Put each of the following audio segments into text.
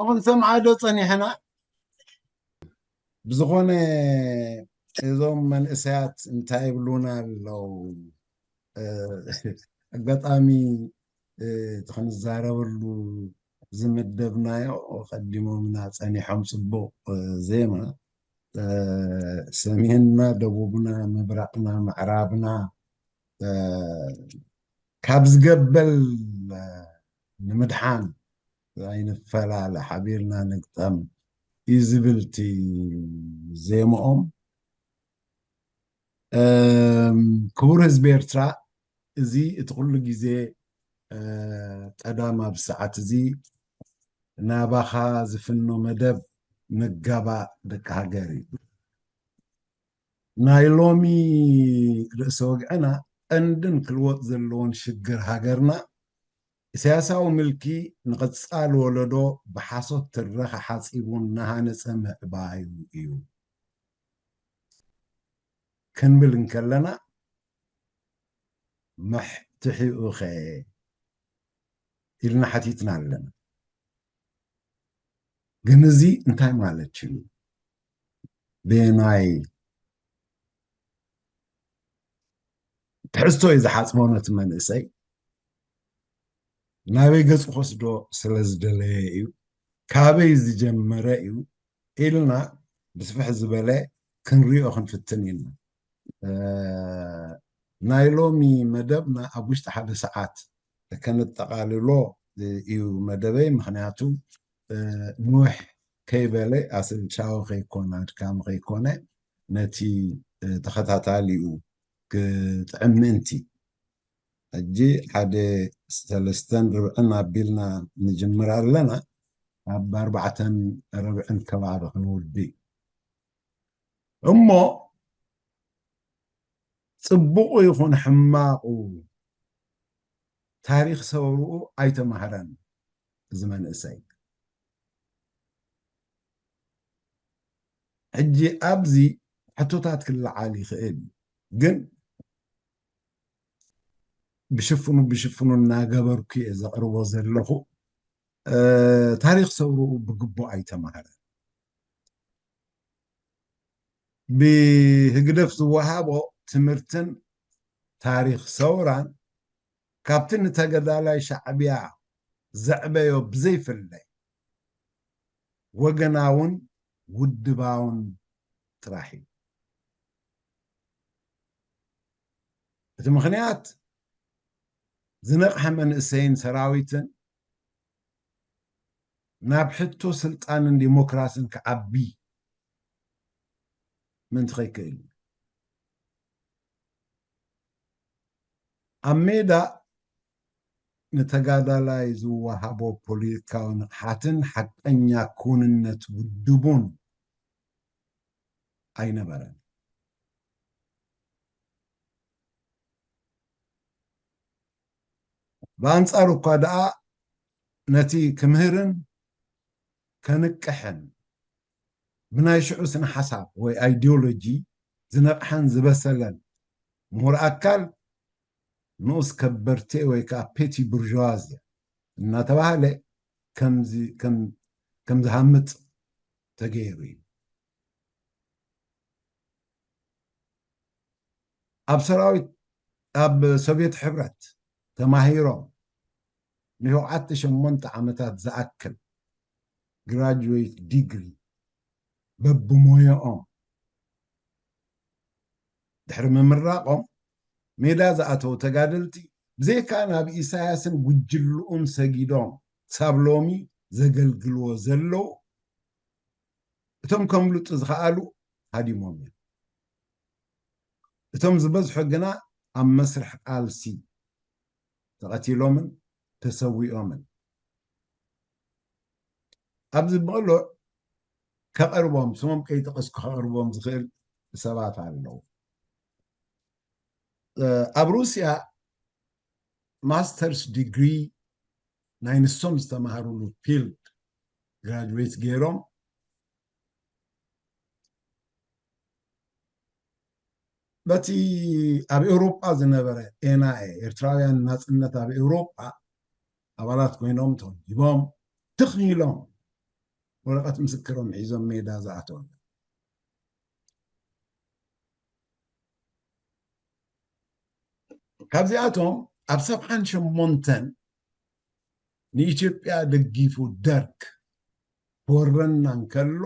ክንሰምዓ ዶ ጸኒሕና? ብዝኾነ እዞም መንእሰያት እንታይ ይብሉና ኣለዉ? እ፣ ኣጋጣሚ፣ እ፣ እቲ ክንዛረበሉ ዝመደብናዮ ቀዲሞምና ጸኒሖም። ጽቡቕ፣ እ፣ ዜማ፣ እ፣ ሰሜንና፣ ደቡብና፣ ምብራቕና፣ ምዕራብና፣ እ፣ ካብ ዝገበል፣ እ፣ ንምድሓን ኣይንፈላለ፣ ሓቢርና ንግጠም እዩ ዝብል እቲ ዜምኦም። እም፣ ክቡር ህዝቢ ኤርትራ፣ እዚ እቲ ኩሉ ግዜ፣ እ፣ ቀዳም ኣብ ሰዓት እዚ ናባኻ ዝፍኖ መደብ ምጋባእ ደቂ ሃገር እዩ። ናይ ሎሚ ርእሰ ወግዕና ቀንድን ክልወጥ ዘለዎን ሽግር ሃገርና፣ ኢሳያሳዊ ምልኪ ንቐጻሊ ወለዶ ብሓሶት ትረኻ ሓጺቡ እናሃነጸ ምዕባዩ እዩ ክንብል እንከለና፣ መሕትሒኡኸ ኢልና ሓቲትና ኣለና። ግን እዚ እንታይ ማለት እዩ? ብናይ ትሕዝቶ እዩ ዝሓጽቦ ነቲ መንእሰይ። ናበይ ገጹ ክወስዶ ስለ ዝደለየ እዩ፣ ካበይ ዝጀመረ እዩ ኢልና ብስፍሕ ዝበለ ክንሪኦ ክንፍትን ኢና። እ፣ ናይ ሎሚ መደብና ኣብ ውሽጢ ሓደ ሰዓት ከነጠቓልሎ እዩ መደበይ። ምኽንያቱ፣ እ፣ ንውሕ ከይበለ ኣሰልቻዊ ከይኮነ፣ ኣድካሚ ከይኮነ፣ ነቲ፣ እ፣ ተኸታታሊኡ ክጥዕም ምእንቲ። ሕጂ ሓደ ሰለስተን ርብዕን ኣቢልና ንጅምር ኣለና። ኣብ ኣርባዕተን ርብዕን ከባቢ ክንውዲ። እሞ ጽቡቑ ይኹን ሕማቑ፣ ታሪኽ ሰውርኡ ኣይተማህረን እዚ መንእሰይ። ሕጂ ኣብዚ ሕቶታት ክለዓል ይኽእል እዩ። ግን ብሽፍኑ ብሽፍኑ እናገበርኩ እየ ዘቕርቦ ዘለኹ። እ፣ ታሪኽ ሰውርኡ ብግቡእ ኣይተማህረን። ብህግደፍ ዝወሃቦ ትምህርትን ታሪኽ ሰውራን ካብቲ ንተገዳላይ ሻዕብያ ዘዕበዮ ብዘይፍለ ወገናውን ውድባውን ጥራሕ እዩ። እቲ ምኽንያት ዝነቕሐ መንእሰይን ሰራዊትን ናብ ሕቶ ስልጣንን ዲሞክራስን ክዓቢ ምእንቲ ከይክእል እዩ። ኣብ ሜዳ ንተጋዳላይ ዝወሃቦ ፖለቲካዊ ንቕሓትን ሓቀኛ ክውንነት ውድቡን ኣይነበረን። ብኣንጻሩ እኳ ደኣ ነቲ ክምህርን ከንቅሕን ብናይ ሽዑ ስነ ሓሳብ ወይ ኣይዲዮሎጂ ዝነቕሐን ዝበሰለን ምሁር ኣካል ንኡስ ከበርቴ ወይ ከዓ ፔቲ ቡርዥዋዝያ እናተባህለ ከምዚ-፣ ከም-፣ ከም ዝሃምጥ ተገይሩ እዩ። ኣብ ሰራዊት፣ ኣብ ሶቪየት ሕብረት ተማሂሮም ንሸውዓተ ሸሞንተ ዓመታት ዝኣክል ግራጁዌት ዲግሪ በብሞያኦም ድሕሪ ምምራቖም ሜዳ ዝኣተዉ ተጋደልቲ፣ ብዘይካ ናብ ኢሳያስን ጉጅልኡን ሰጊዶም ክሳብ ሎሚ ዘገልግልዎ ዘለዉ፣ እቶም ከምልጡ ዝኸኣሉ ሃዲሞም እዮም። እቶም ዝበዝሑ ግና ኣብ መስርሕ ቃልሲ ተቐቲሎምን ተሰዊኦምን። ኣብዚ ብቕሉዕ ከቕርቦም፣ ስሞም ከይጠቐስኩ ከቕርቦም ዝኽእል ሰባት ኣለዉ። እ፣ ኣብ ሩስያ ማስተርስ ዲግሪ ናይ ንሶም ዝተማሃሩሉ ፊልድ ግራጁዌት ገይሮም፣ በቲ ኣብ ኤውሮጳ ዝነበረ ኤንኣኤ፣ ኤርትራውያን ናጽነት ኣብ ኤውሮጳ፣ ኣባላት ኮይኖም ተወዲቦም፣ ትኽ ኢሎም ወረቐት ምስክሮም ሒዞም ሜዳ ዝኣተወ። ካብዚኣቶም ኣብ ሰብዓን ሸሞንተን ንኢትዮጵያ ደጊፉ ደርግ ክወረና እንከሎ፣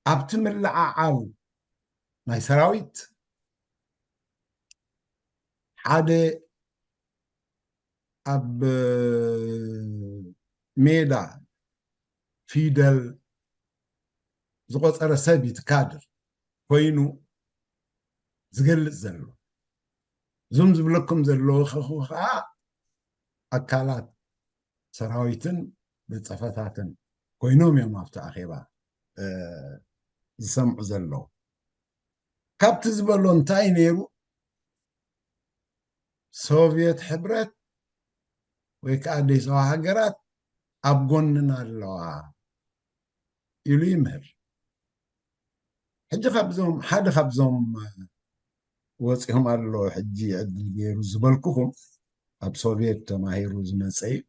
ኣብቲ ምልዓዓል ናይ ሰራዊት ሓደ ኣብ ሜዳ ፊደል ዝቆጸረ ሰብ እዩ፣ እቲ ካድር ኮይኑ ዝገልጽ ዘሎ። እዞም ዝብለኩም ዘለዉ ኸ-፣ ከዓ ኣካላት ሰራዊትን ቤት ጽሕፈታትን ኮይኖም እዮም ኣብቲ ኣኼባ፣ እ፣ ዝሰምዑ ዘለዉ። ካብቲ ዝበሎ እንታይ ነይሩ? ሶቭየት ሕብረት ወይ ከዓ ደይሰዋ ሃገራት ኣብ ጎንና ኣለዋ ኢሉ ይምህር። ሕጂ ካብዞም፣ ሓደ ካብዞም ወፂኦም ኣሎ፣ ሕጂ ዕድል ገይሩ ዝበልኩኹም ኣብ ሶቭየት ተማሂሩ ዝመፀ እዩ።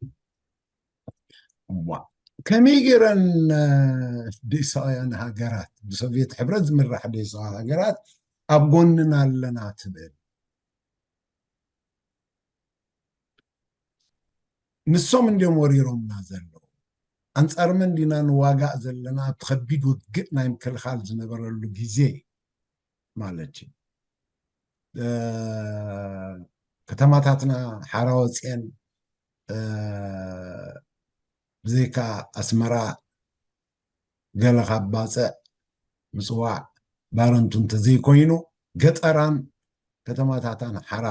እዋ፣ ከመይ ገይረን፣ እ፣ ደይሰዋውያን ሃገራት፣ ብሶቭየት ሕብረት ዝምራሕ ደይሰዋ ሃገራት ኣብ ጎንና ኣለና ትብል? ንሶም እንዲዮም ወሪሮምና ዘለዉ። ኣንጻር መን ዲና ንዋጋእ ዘለና? ኣብቲ ከቢድ ውግእ ናይ ምክልኻል ዝነበረሉ ግዜ ማለት እዩ። እ፣ ከተማታትና ሓራ ወጽየን፣ እ፣ ብዘይካ ኣስመራ ገለ ካብ ባጽዕ፣ ምጽዋዕ፣ ባረንቱ እንተዘይኮይኑ፣ ገጠራን ከተማታታን ሓራ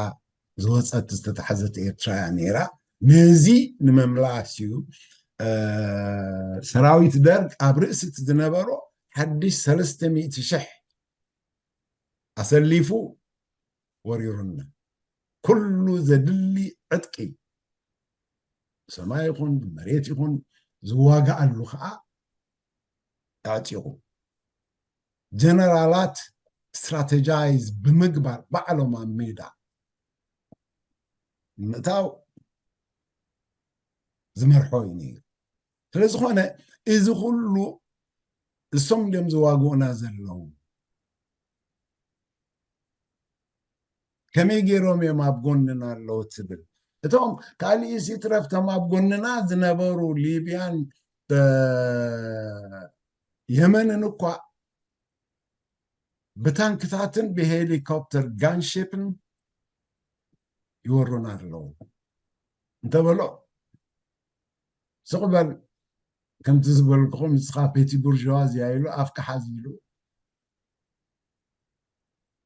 ዝወጸት ዝተታሕዘት ኤርትራ እያ ነይራ። ነዚ ንምምላስ እዩ፣ እ፣ ሰራዊት ደርግ ኣብ ርእሲ እቲ ዝነበሮ ሓድሽ ሰለስተ ሚእቲ ሽሕ ኣሰሊፉ ወሪሩና። ኩሉ ዘድሊ ዕጥቂ፣ ብሰማይ ይኹን ብመሬት ይኹን፣ ዝዋጋኣሉ ኸዓ ኣዕጢቑ። ጀነራላት ስትራቴጃይዝ ብምግባር ባዕሎም ኣብ ሜዳ ምእታው ዝመርሖ እዩ ነይሩ። ስለ ዝኾነ፣ እዚ ኩሉ እሶም እንድዮም ዝዋግኡና ዘለዉ። ከመይ ገይሮም እዮም ኣብ ጎንና ኣለዉ ትብል? እቶም ካልእ ይትረፍ፣ እቶም ኣብ ጎንና ዝነበሩ ሊብያን፣ እ፣ የመንን እኳ ብታንክታትን ብሄሊኮፕተር ጋንሺፕን ይወሩና ኣለዉ። እንተበሎ፣ ስቕ በል፣ ከምቲ ዝበልኩኹም፣ ንስኻ ፔቲ ቡርዥዋ እዚኣ ኢሉ ኣፍካ ሓዝ ኢሉ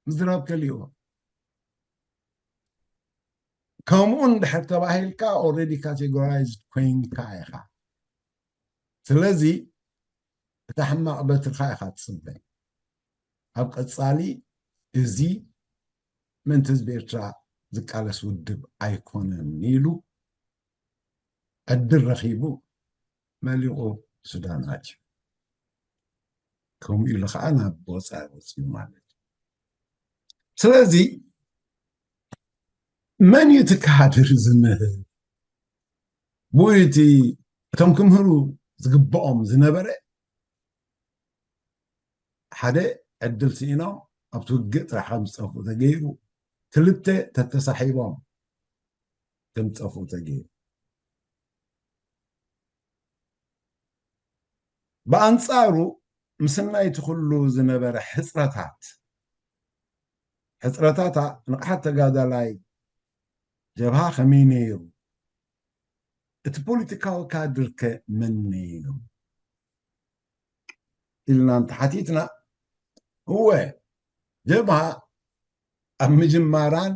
ምዝራብ ከሊእዎ። ከምኡ እንድሕር ተባሂልካ፣ ኦልሬዲ ካቴጎራይዝድ ኮይንካ ኢኻ። ስለዚ፣ እታ ሕማቕ በትርኻ ኢኻ ትጽበ። ኣብ ቀጻሊ፣ እዚ ምእንቲ ህዝቢ ኤርትራ ዝቃለስ ውድብ ኣይኮነን ኢሉ ዕድል ረኺቡ መሊቑ ሱዳን ኣትዩ። ከምኡ ኢሉ ኸዓ ናብ ወፃኢ ወፂኡ ማለት እዩ። ስለዚ መን እዩ እቲ ካድር ዝምህር? ብኡ እቲ እቶም ክምህሩ ዝግብኦም ዝነበረ ሓደ ዕድል ስኢኖም ኣብቲ ውግእ ጥራሕ ከም ዝጠፍኡ ተገይሩ፣ ክልተ ተተሳሒቦም ከም ዝጠፍኡ ተገይሩ። ብኣንጻሩ ምስናይ እቲ ኩሉ ዝነበረ ሕጽረታት፣ ሕጽረታታ ንቕሓት ተጋዳላይ ጀብሃ ከመይ ነይሩ? እቲ ፖለቲካዊ ካድር ከ መን ነይሩ? ኢልና እንተሓቲትና፣ እወ፣ ጀብሃ ኣብ ምጅማራን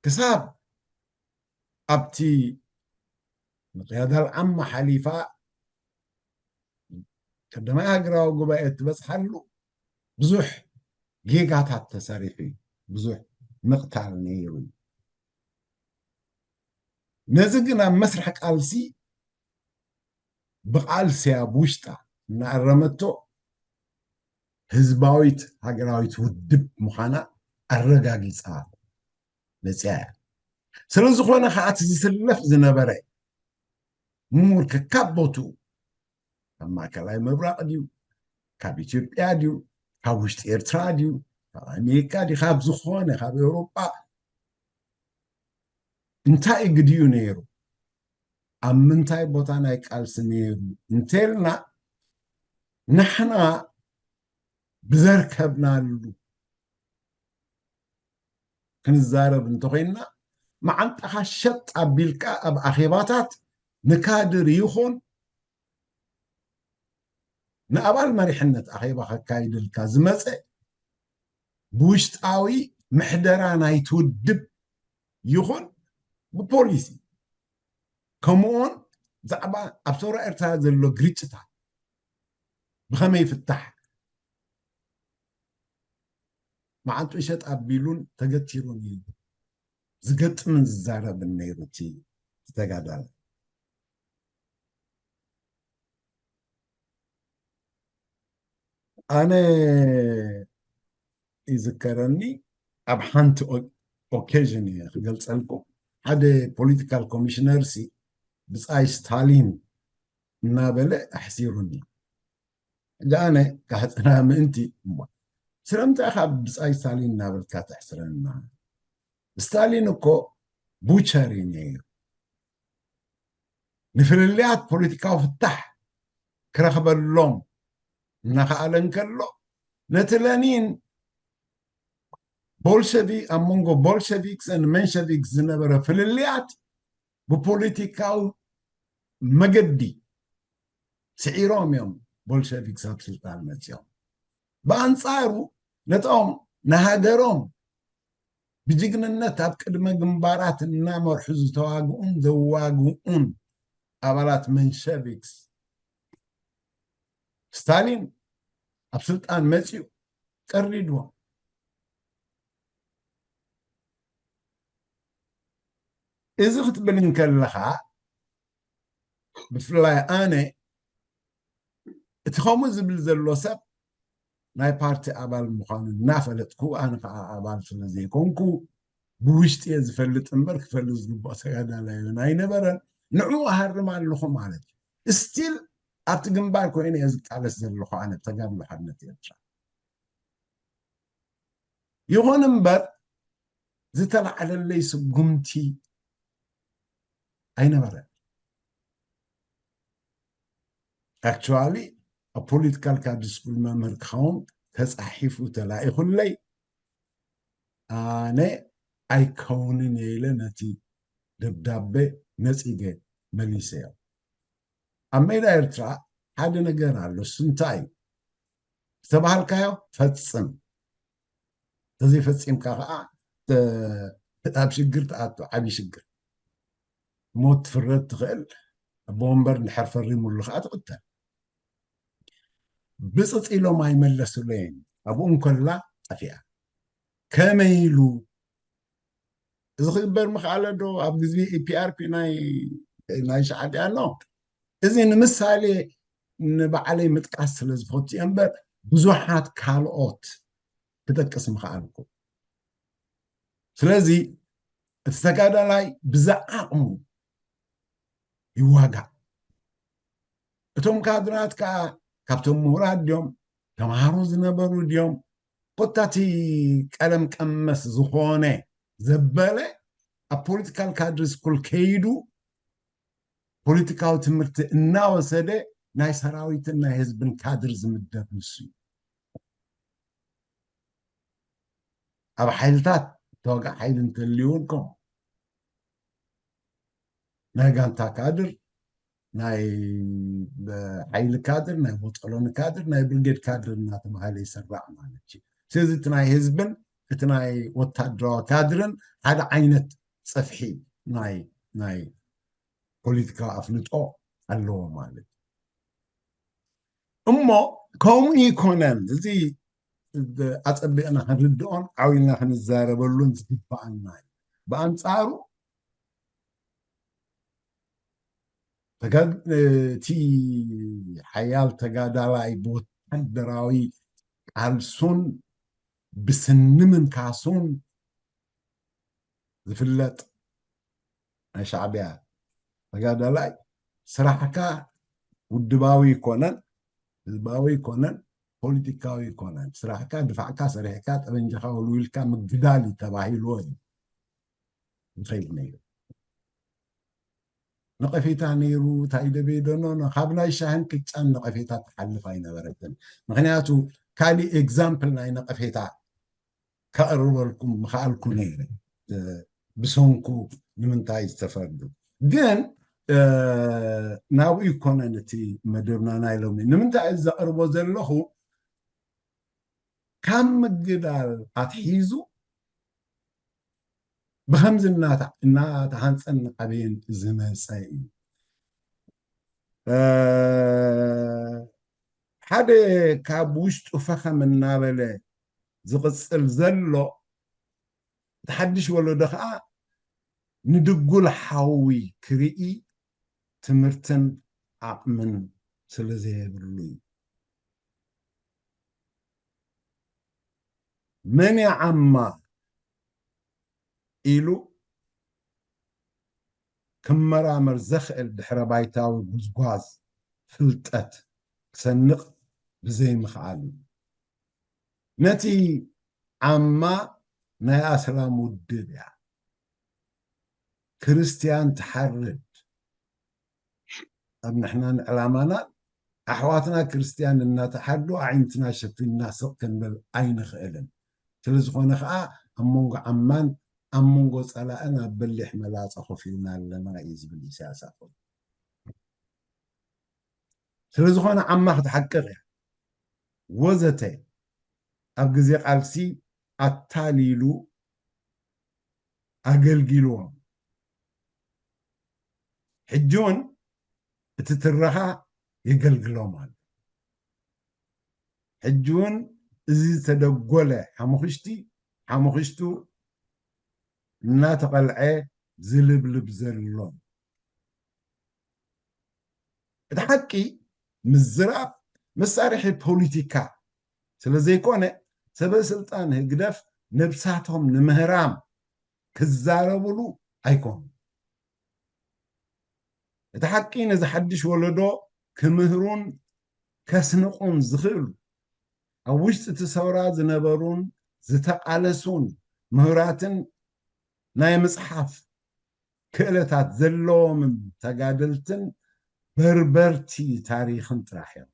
ክሳብ ኣብቲ ምቅያድ ኣልዓማ ሓሊፋ ቀዳማይ ሃገራዊ ጉባኤ እትበጽሓሉ ብዙሕ ጌጋታት ተሰሪሑ እዩ። ብዙሕ ምቕታል ነይሩ እዩ። ነዚ ግን ኣብ መስርሕ ቃልሲ ብቓልሲ ኣብ ውሽጣ እናኣረመቶ ህዝባዊት ሃገራዊት ውድብ ምዃና ኣረጋጊጻ መጽያ እያ። ስለ ዝኾነ ከኣ እቲ ዝስለፍ ዝነበረ ምሁር ከካብ ቦትኡ፣ ካብ ማእከላይ ምብራቕ ድዩ፣ ካብ ኢትዮጵያ ድዩ፣ ካብ ውሽጢ ኤርትራ ድዩ፣ ካብ ኣሜሪካ ድዩ፣ ካብ ዝኾነ፣ ካብ ኤውሮጳ፣ እንታይ ግድዩ ነይሩ፣ ኣብ ምንታይ ቦታ ናይ ቃልሲ ነይሩ እንተልና፣ ንሕና ብዘርከብናሉ ክንዛረብ እንተኾይንና፣ መዓንጣኻ ሸጥ ኣቢልካ ኣብ ኣኼባታት ንካድር ይኹን ንኣባል መሪሕነት ኣኼባ ከካይደልካ ዝመፀ፣ ብውሽጣዊ ምሕደራ ናይቲ ውድብ ይኹን ብፖሊሲ፣ ከምኡውን ብዛዕባ ኣብ ሰውራ ኤርትራ ዘሎ ግርጭታት ብኸመይ ይፍታሕ፣ መዓንጡ ሸጥ ኣቢሉን ተገቲሩን እዩ ዝገጥምን ዝዛረብን ነይሩ እቲ ተጋዳላይ። ኣነ ይዝከረኒ፣ ኣብ ሓንቲ ኦ-፣ ኦኬዥን እየ ክገልጸልኩም። ሓደ ፖለቲካል ኮሚሽነር ሲ ብጻይ ስታሊን እናበለ ኣሕሲሩኒ። ሕጂ ኣነ ካሕጽና ምእንቲ እሞ፣ ስለምንታይ ካብ ብጻይ ስታሊን እናበልካ ተሕስረና? ስታሊን እኮ ቡቸር እዩ ነይሩ። ንፍልልያት ፖለቲካዊ ፍታሕ ክረኽበሎም እናኸኣለ እንከሎ፣ ነቲ ለኒን ቦልሸቪ-፣ ኣብ መንጎ ቦልሸቪክስን መንሸቪክስ ዝነበረ ፍልልያት ብፖለቲካዊ መገዲ ስዒሮም እዮም ቦልሸቪክስ ኣብ ስልጣን መፅዮም። ብኣንፃሩ ነቶም ንሃገሮም ብጅግንነት ኣብ ቅድመ ግንባራት እናመርሑ ዝተዋግኡን ዘዋግኡን ኣባላት መንሸቪክስ፣ ስታሊን ኣብ ስልጣን መፅዩ ቀሪድዎም። እዚ ክትብል እንከለኻ፣ ብፍላይ ኣነ እቲ ከምኡ ዝብል ዘሎ ሰብ ናይ ፓርቲ ኣባል ምዃኑ እናፈለጥኩ፣ ኣነ ከዓ ኣባል ስለ ዘይኮንኩ፣ ብውሽጢ እየ ዝፈልጥ እምበር ክፈልጥ ዝግብኦ ተጋዳላይ እውን ኣይነበረን። ንዕኡ እሃርም ኣለኹ ማለት እዩ። ስቲል ኣብቲ ግንባር ኮይነ እየ ዝቃለስ ዘለኹ፣ ኣነ ተጋድሎ ሓርነት ኤርትራ። ይኹን እምበር ዝተላዕለለይ ስጉምቲ ኣይነበረን። ኣክቹዋሊ ኣብ ፖለቲካል ካድር ስኩል መምህር ክኸውን ተፃሒፉ ተላኢኹለይ፣ ኣነ ኣይከውንን እየ ኢለ ነቲ ደብዳቤ ነፂገ መሊሰዮ። ኣብ ሜዳ ኤርትራ ሓደ ነገር ኣሎ። እሱ እንታይ እዩ? ዝተባሃልካዮ ፈጽም። እንተዘይፈጺምካ ከዓ፣ ተ-፣ ኣብ ሽግር ትኣቱ፣ ዓብዪ ሽግር። ሞት ትፍረድ ትኽእል፣ ኣቦ ወንበር እንድሕር ፈሪሙሉ ከዓ ትቕተል። ብፅፅ ኢሎም ኣይመለሱለይን። ኣብኡ እንከላ ጠፊኣ። ከመይ ኢሉ እዚ ክግበር ምኽኣለ ዶ ኣብ ግዜ ኢፒኣርፒ ናይ፣ ናይ ሻዕቢያ? ኖ። እዚ ንምሳሌ ንባዕለይ ምጥቃስ ስለ ዝፈቱ እየ እምበር ብዙሓት ካልኦት ክጠቅስ ምኽኣልኩ። ስለዚ እቲ ተጋዳላይ ብዝዓቕሙ ይዋጋእ። እቶም ካድራት ከዓ ካብቶም ምሁራት ድዮም፣ ተምሃሮ ዝነበሩ ድዮም፣ ኮታ እቲ ቀለም ቀመስ ዝኾነ ዘበለ ኣብ ፖለቲካል ካድሪ ስኩል ከይዱ ፖለቲካዊ ትምህርቲ እናወሰደ ናይ ሰራዊትን ናይ ህዝብን ካድር ዝምደብ ንሱ እዩ። ኣብ ሓይልታት ተዋጋእ ሓይሊ እንተልይውን ከምኡ ናይ ጋንታ ካድር፣ ናይ ሓይሊ ካድር፣ ናይ ቦጠሎኒ ካድር፣ ናይ ብርጌድ ካድር እናተባሃለ ይስራዕ ማለት እዩ። ስለዚ እቲ ናይ ህዝብን እቲ ናይ ወታደራዊ ካድርን ሓደ ዓይነት ፀፍሒ ናይ፣ ናይ ፖለቲካዊ ኣፍልጦ ኣለዎ ማለት እዩ። እሞ ከምኡ ይኮነን፣ እዚ ኣፀቢቕና ክንርድኦን ዓው ኢልና ክንዛረበሉን ዝግባኣና እዩ። ብኣንፃሩ ተጋ-፣ እቲ ሓያል ተጋዳላይ ብወታደራዊ ቃልሱን ብስኒ ምንካሱን ዝፍለጥ ናይ ሻዕቢያ ተጋዳላይ ስራሕካ ውድባዊ ይኮነን፣ ህዝባዊ ይኮነን፣ ፖለቲካዊ ይኮነን። ስራሕካ ድፋዕካ ሰሪሕካ ጠበንጃኻ ወልዊልካ ምግዳል እዩ ተባሂልዎ እዩ ዝኸይድ ነይሩ። ነቐፌታ ነይሩ፣ እንታይ ደበየ ዶ፣ ኖ፣ ኖ፣ ካብ ናይ ሻህን ቅጫን ነቐፌታ ትሓልፍ ኣይነበረትን። ምኽንያቱ ካሊእ ኤግዛምፕል ናይ ነቐፌታ ከቕርበልኩም ምኽኣልኩ ነይረ። እ፣ ብሰንኩ ንምንታይ ዝተፈርዱ ግን፣ እ፣ ናብኡ ይኮነን እቲ መደብና ናይ ሎሚ። ንምንታይ እዚ ዘቕርቦ ዘለኹ፣ ካብ ምግዳል ኣትሒዙ ብኸምዚ እናተ-፣ እናተሃንጸን እናዓበየን ዝመጸ እዩ። እ፣ ሓደ ካብ ውሽጡ ፈኸም እናበለ ዝቕጽል ዘሎ፣ እቲ ሓድሽ ወለዶ ኸዓ ንድጉል ሓዊ ክርኢ ትምህርትን ዓቕምን ስለ ዘየብሉ እዩ። መን ይዓማ ኢሉ ክመራመር ዘኽእል ድሕረ ባይታዊ ጉዝጓዝ ፍልጠት ክሰንቕ ብዘይምኽኣሉ እዩ። ነቲ ዓማ ናይ ኣስላም ውድብ እያ። ክርስትያን ትሓርድ። ኣብ ንሕናን ዕላማናን ኣሕዋትና ክርስትያን እናተሓዱ ኣዒንትና ሸፊንና ስቕ ክንብል ኣይንኽእልን። ስለ ዝኾነ ኸዓ ኣብ መንጎ ዓማን ኣብ መንጎ ጸላእን ኣብ በሊሕ መላጸ ኮፍ ኢልና ኣለና እዩ ዝብል ኢሳያስ ኣፈወርቂ። ስለ ዝኾነ ዓማ ክትሓቅቕ እያ ወዘተ ኣብ ግዜ ቃልሲ ኣታሊሉ ኣገልጊልዎም። ሕጂ እውን እቲ ትረኻ የገልግሎም ኣሎ። ሕጂ እውን እዚ ዝተደጎለ ሓሙኽሽቲ፣ ሓሙኽሽቱ እናተቐልዐ ዝልብልብ ዘሎ። እቲ ሓቂ ምዝራብ መሳርሒ ፖሊቲካ ስለ ዘይኮነ፣ ሰበ ስልጣን ህግደፍ ነብሳቶም ንምህራም ክዛረብሉ ኣይኮኑን። እቲ ሓቂ ነዚ ሓድሽ ወለዶ ክምህሩን ከስንቑን ዝኽእሉ፣ ኣብ ውሽጢ እቲ ሰውራ ዝነበሩን ዝተቓለሱን ምሁራትን ናይ ምጽሓፍ ክእለታት ዘለዎምን ተጋደልትን በርበርቲ ታሪኽን ጥራሕ እዮም።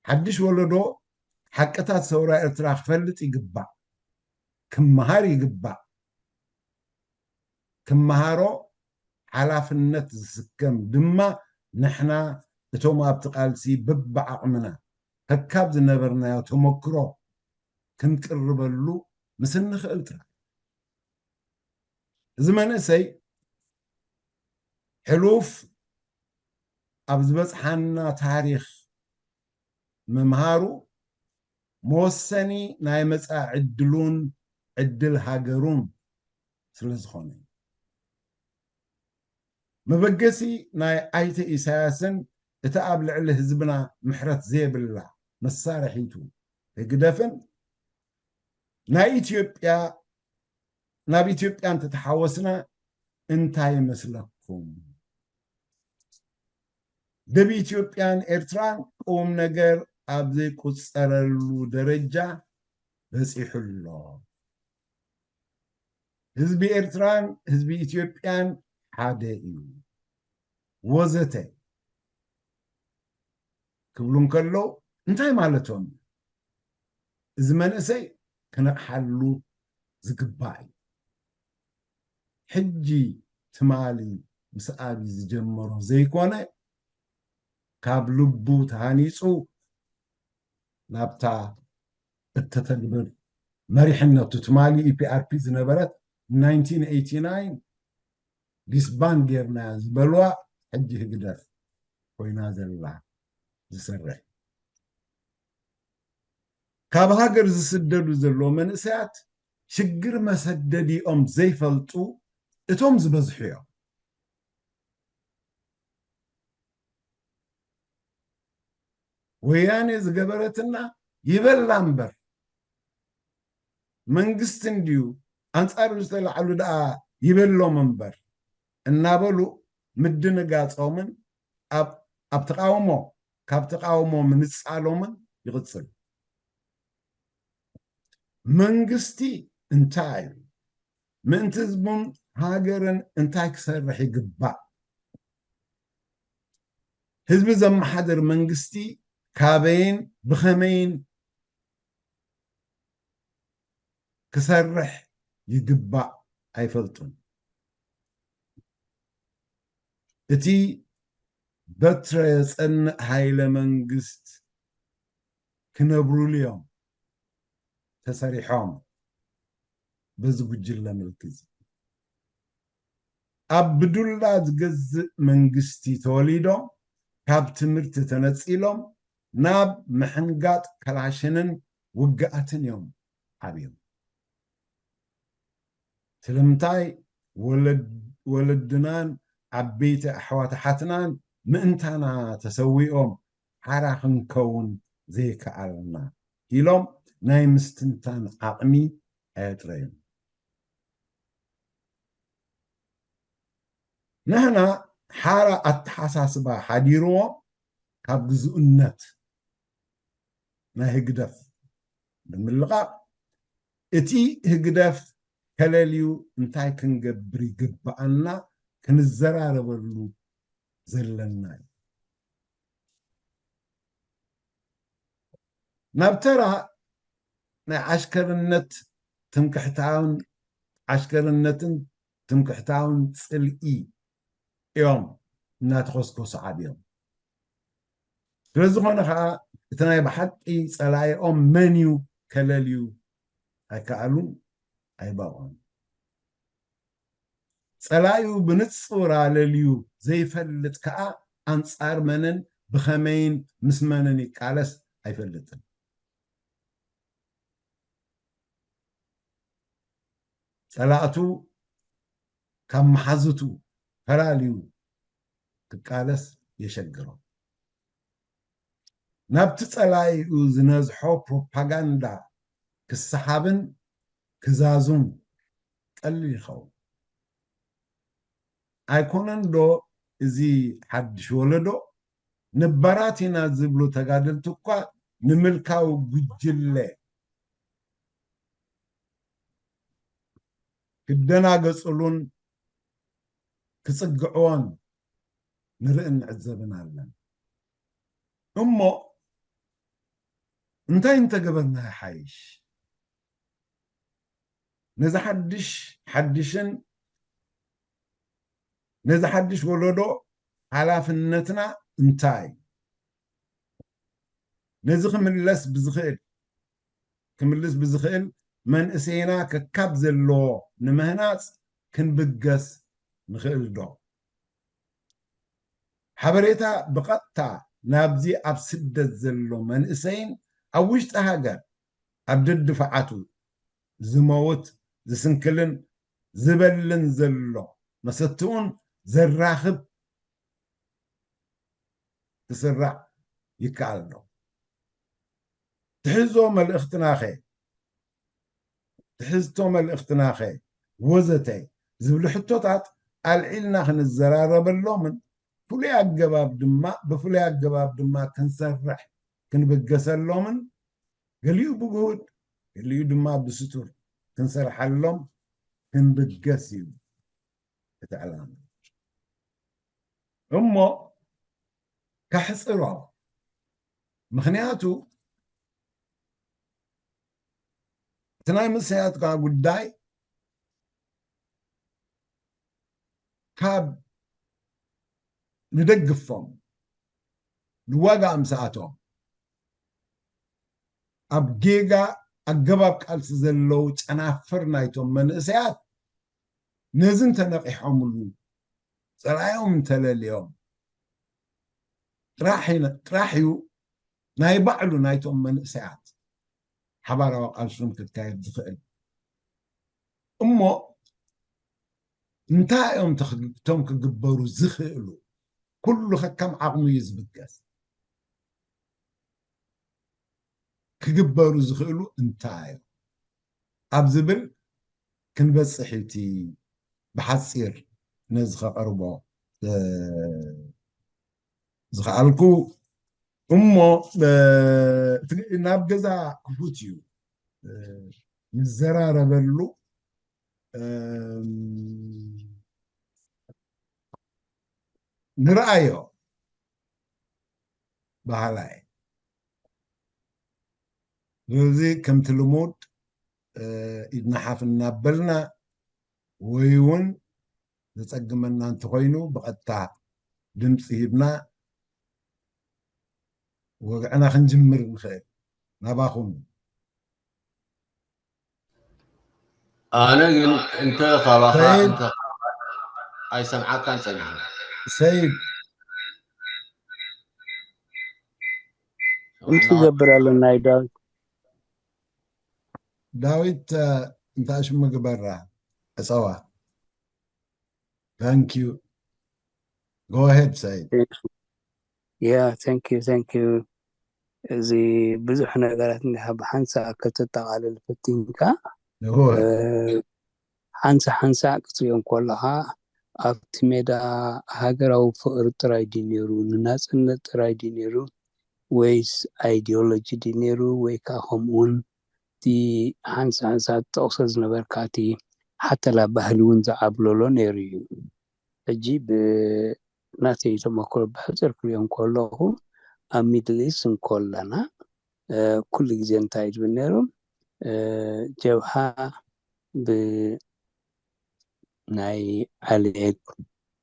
ሓድሽ ወለዶ ሓቅታት ሰውራ ኤርትራ ክፈልጥ ይግባእ፣ ክመሃር ይግባእ። ክመሃሮ ሓላፍነት ዝስከም ድማ ንሕና እቶም ኣብቲ ቃልሲ በብዓቕምና ከካብ ዝነበርናዮ ተመክሮ ክንቅርበሉ ምስ እንኽእል ጥራሕ። እዚ መንእሰይ ሕሉፍ ኣብ ዝበጽሓና ታሪኽ ምምሃሩ መወሰኒ ናይ መጻኢ ዕድሉን ዕድል ሃገሩን ስለ ዝኾነ እዩ። መበገሲ ናይ ኣይተ ኢሳያስን እቲ ኣብ ልዕሊ ህዝብና ምሕረት ዘይብላ መሳርሒቱ ህግደፍን ናይ ኢትዮጵያ፣ ናብ ኢትዮጵያ እንተተሓወስና እንታይ ይመስለኩም? ደብ ኢትዮጵያን ኤርትራን ቁም ነገር ኣብ ዘይቁጸረሉ ደረጃ በጺሑ ኣሎ። ህዝቢ ኤርትራን ህዝቢ ኢትዮጵያን ሓደ እዩ፣ ወዘተ ክብሉ እንከለዉ እንታይ ማለቶም እዩ? እዚ መንእሰይ ክነቕሓሉ ዝግባእ እዩ። ሕጂ ትማሊ ምስ ኣብይ ዝጀመሮ ዘይኮነ፣ ካብ ልቡ ተሃኒጹ ናብታ እተተግብር መሪሕነቱ፣ ትማሊ ኢፒኣርፒ ዝነበረት ናይንቲን ኤይቲ ናይን ዲስባንድ ጌርና ዝበልዋ፣ ሕጂ ህግደፍ ኮይና ዘላ ዝሰርሕ። ካብ ሃገር ዝስደዱ ዘለዉ መንእሰያት ሽግር መሰደዲኦም ዘይፈልጡ እቶም ዝበዝሑ እዮም። ወያኔ ዝገበረትና ይበላ እምበር፣ መንግስቲ እንድዩ ኣንጻር ዝተላዕሉ ደኣ ይበሎም እምበር፣ እናበሉ ምድንጋጾምን ኣብ ኣብ ተቓውሞ ካብ ተቓውሞ ምንጻሎምን ይቕጽል። መንግስቲ እንታይ እዩ? ምእንቲ ህዝቡን ሃገርን እንታይ ክሰርሕ ይግባእ? ህዝቢ ዘመሓድር መንግስቲ ካበይን ብኸመይን ክሰርሕ ይግባእ ኣይፈልጡን። እቲ በትረ የጸንዕ ሃይለ መንግስት ክነብሩሉ እዮም ተሰሪሖም። በዚ ጉጅለ ምልኪ እዚ ኣብ ብዱላ ዝገዝእ መንግስቲ ተወሊዶም ካብ ትምህርቲ ተነጺሎም ናብ ምሕንጋጥ ከላሽንን ውግኣትን እዮም ዓብዮም። ስለምንታይ ወለድ- ወለድናን ዓበይቲ ኣሕዋት ኣሓትናን ምእንታና ተሰዊኦም ሓራ ክንከውን ዘይከኣልና ኢሎም ናይ ምስትንታን ዓቕሚ ኣየጥረዩን። ንሕና ሓራ ኣተሓሳስባ ሓዲርዎም ካብ ግዝኡነት ናይ ህግደፍ ብምልቓቕ እቲ ህግደፍ ከለልዩ እንታይ ክንገብር ይግብኣና ክንዘራረበሉ ዘለና እዩ። ናብ ተራ ናይ ዓሽከርነት ትምክሕታውን ዓሽከርነትን ትምክሕታውን ጽልኢ እዮም እናተኾስኮሱ ዓብዮም። ስለዝኾነ ከዓ እቲ ናይ ብሓቂ ጸላኢኦም መን እዩ ከለልዩ ኣይከኣሉን ኣይባቕዑን። ጸላኢኡ ብንጹር ኣለልዩ ዘይፈልጥ ከዓ ኣንጻር መንን ብኸመይን ምስ መንን ይቃለስ ኣይፈልጥን። ጸላእቱ ካብ መሓዙቱ ፈላልዩ ክቃለስ የሸግሮ። ናብቲ ጸላኢኡ ዝነዝሖ ፕሮፓጋንዳ ክሰሓብን ክዛዙን ቀሊል ይኸውን። ኣይኮነን ዶ እዚ ሓድሽ ወለዶ ነባራት ኢና ዝብሉ ተጋደልቲ እኳ ንምልካዊ ጉጅለ ክደናገጽሉን ክጽግዕዎን ንርእን ንዕዘብን ኣለን። እሞ እንታይ እንተገበርና ይሓይሽ? ነዚ ሓድሽ ሓድሽን ነዚ ሓድሽ ወለዶ ሓላፍነትና እንታይ? ነዚ ክምለስ ብዝኽእል ክምልስ ብዝኽእል መንእሰይና ከካብ ዘለዎ ንምህናጽ ክንብገስ ንኽእል ዶ? ሓበሬታ ብቐጥታ ናብዚ ኣብ ስደት ዘሎ መንእሰይን ኣብ ውሽጢ ሃገር ኣብ ደድፍዓቱ ዝመውት ዝስንክልን ዝበልን ዘሎ መሰትኡን ዘራኽብ ክስራዕ ይከኣል ዶ? ትሕዞ መልእኽትናኸ ትሕዝቶ መልእኽትናኸ ወዘተ ዝብሉ ሕቶታት ኣልዒልና ክንዘራረበሎምን ፍሉይ ኣገባብ ድማ ብፍሉይ ኣገባብ ድማ ክንሰርሕ ክንብገሰሎምን ገሊኡ ብግሁድ ገሊኡ ድማ ብስቱር ክንሰርሓሎም ክንብገስ እዩ እቲ ዕላማ። እሞ ከሕፅሮ ምክንያቱ እቲ ናይ ምስያትካ ጉዳይ ካብ ንደግፎም ንዋጋ ምስኣቶም ኣብ ጌጋ ኣገባብ ቃልሲ ዘለዉ ጨናፍር ናይቶም መንእሰያት ነዚ እንተነቒሖምሉ ጸላዮም እንተለልዮም ጥራሕ እዩ ናይ ባዕሉ ናይቶም መንእሰያት ሓባራዊ ቃልሱን ክካየድ ዝኽእል እሞ እንታይ እዮም እቶም ክግበሩ ዝኽእሉ? ኩሉ ከከም ዓቕሙ እዩ ዝብገስ። ክግበሩ ዝኽእሉ እንታይ እዮም ኣብ ዝብል ክንበጽሕ እቲ ብሓጺር ነዚ ከቕርቦ ዝኸኣልኩ። እሞ ናብ ገዛ ክፉት እዩ፣ ንዘራረበሉ፣ ንርኣዮ በሃላይ። ስለዚ ከምቲ ልሙድ ኢድና ሓፍ እናበልና ወይ እውን ዘጸግመና እንተኾይኑ ብቐጥታ ድምፂ ሂብና ወግዕና ክንጅምር ንኽእል። ናባኹም። ኣነ ግን እንተ ካባኻ ሰይድ። እንተ ኣይሰምዓካን ጸኒሐ። ሰይድ፣ እንታይ ይገብር ኣሎ ናይ ዳዊት? ዳዊት እንታይ ሽሙ ግበራ? ዕጸዋ። Thank you. Go ahead, Said. Yeah, thank you, thank you. እዚ ብዙሕ ነገራት እንዲኻ ብሓንሳእ ከተጠቓልል ፈቲንካ ሓንሳ ሓንሳእ ክትሪኦ እንከለኻ ኣብቲ ሜዳ ሃገራዊ ፍቕሪ ጥራይ ድዩ ነይሩ፣ ንናፅነት ጥራይ ድዩ ነይሩ፣ ወይስ ኣይዲዮሎጂ ድዩ ነይሩ፣ ወይ ከዓ ከምኡውን እቲ ሓንሳ ሓንሳ ትጠቕሶ ዝነበርካ እቲ ሓተላ ባህሊ እውን ዝዓብለሎ ነይሩ እዩ። ሕጂ ብናተይ ተመክሮ ብሕፅር ክሪኦ እንከለኹ ኣብ ሚድል ኢስት እንከለና ኩሉ ግዜ እንታይ ዝብል ነይሩ፣ ጀብሃ ብናይ ዓሌት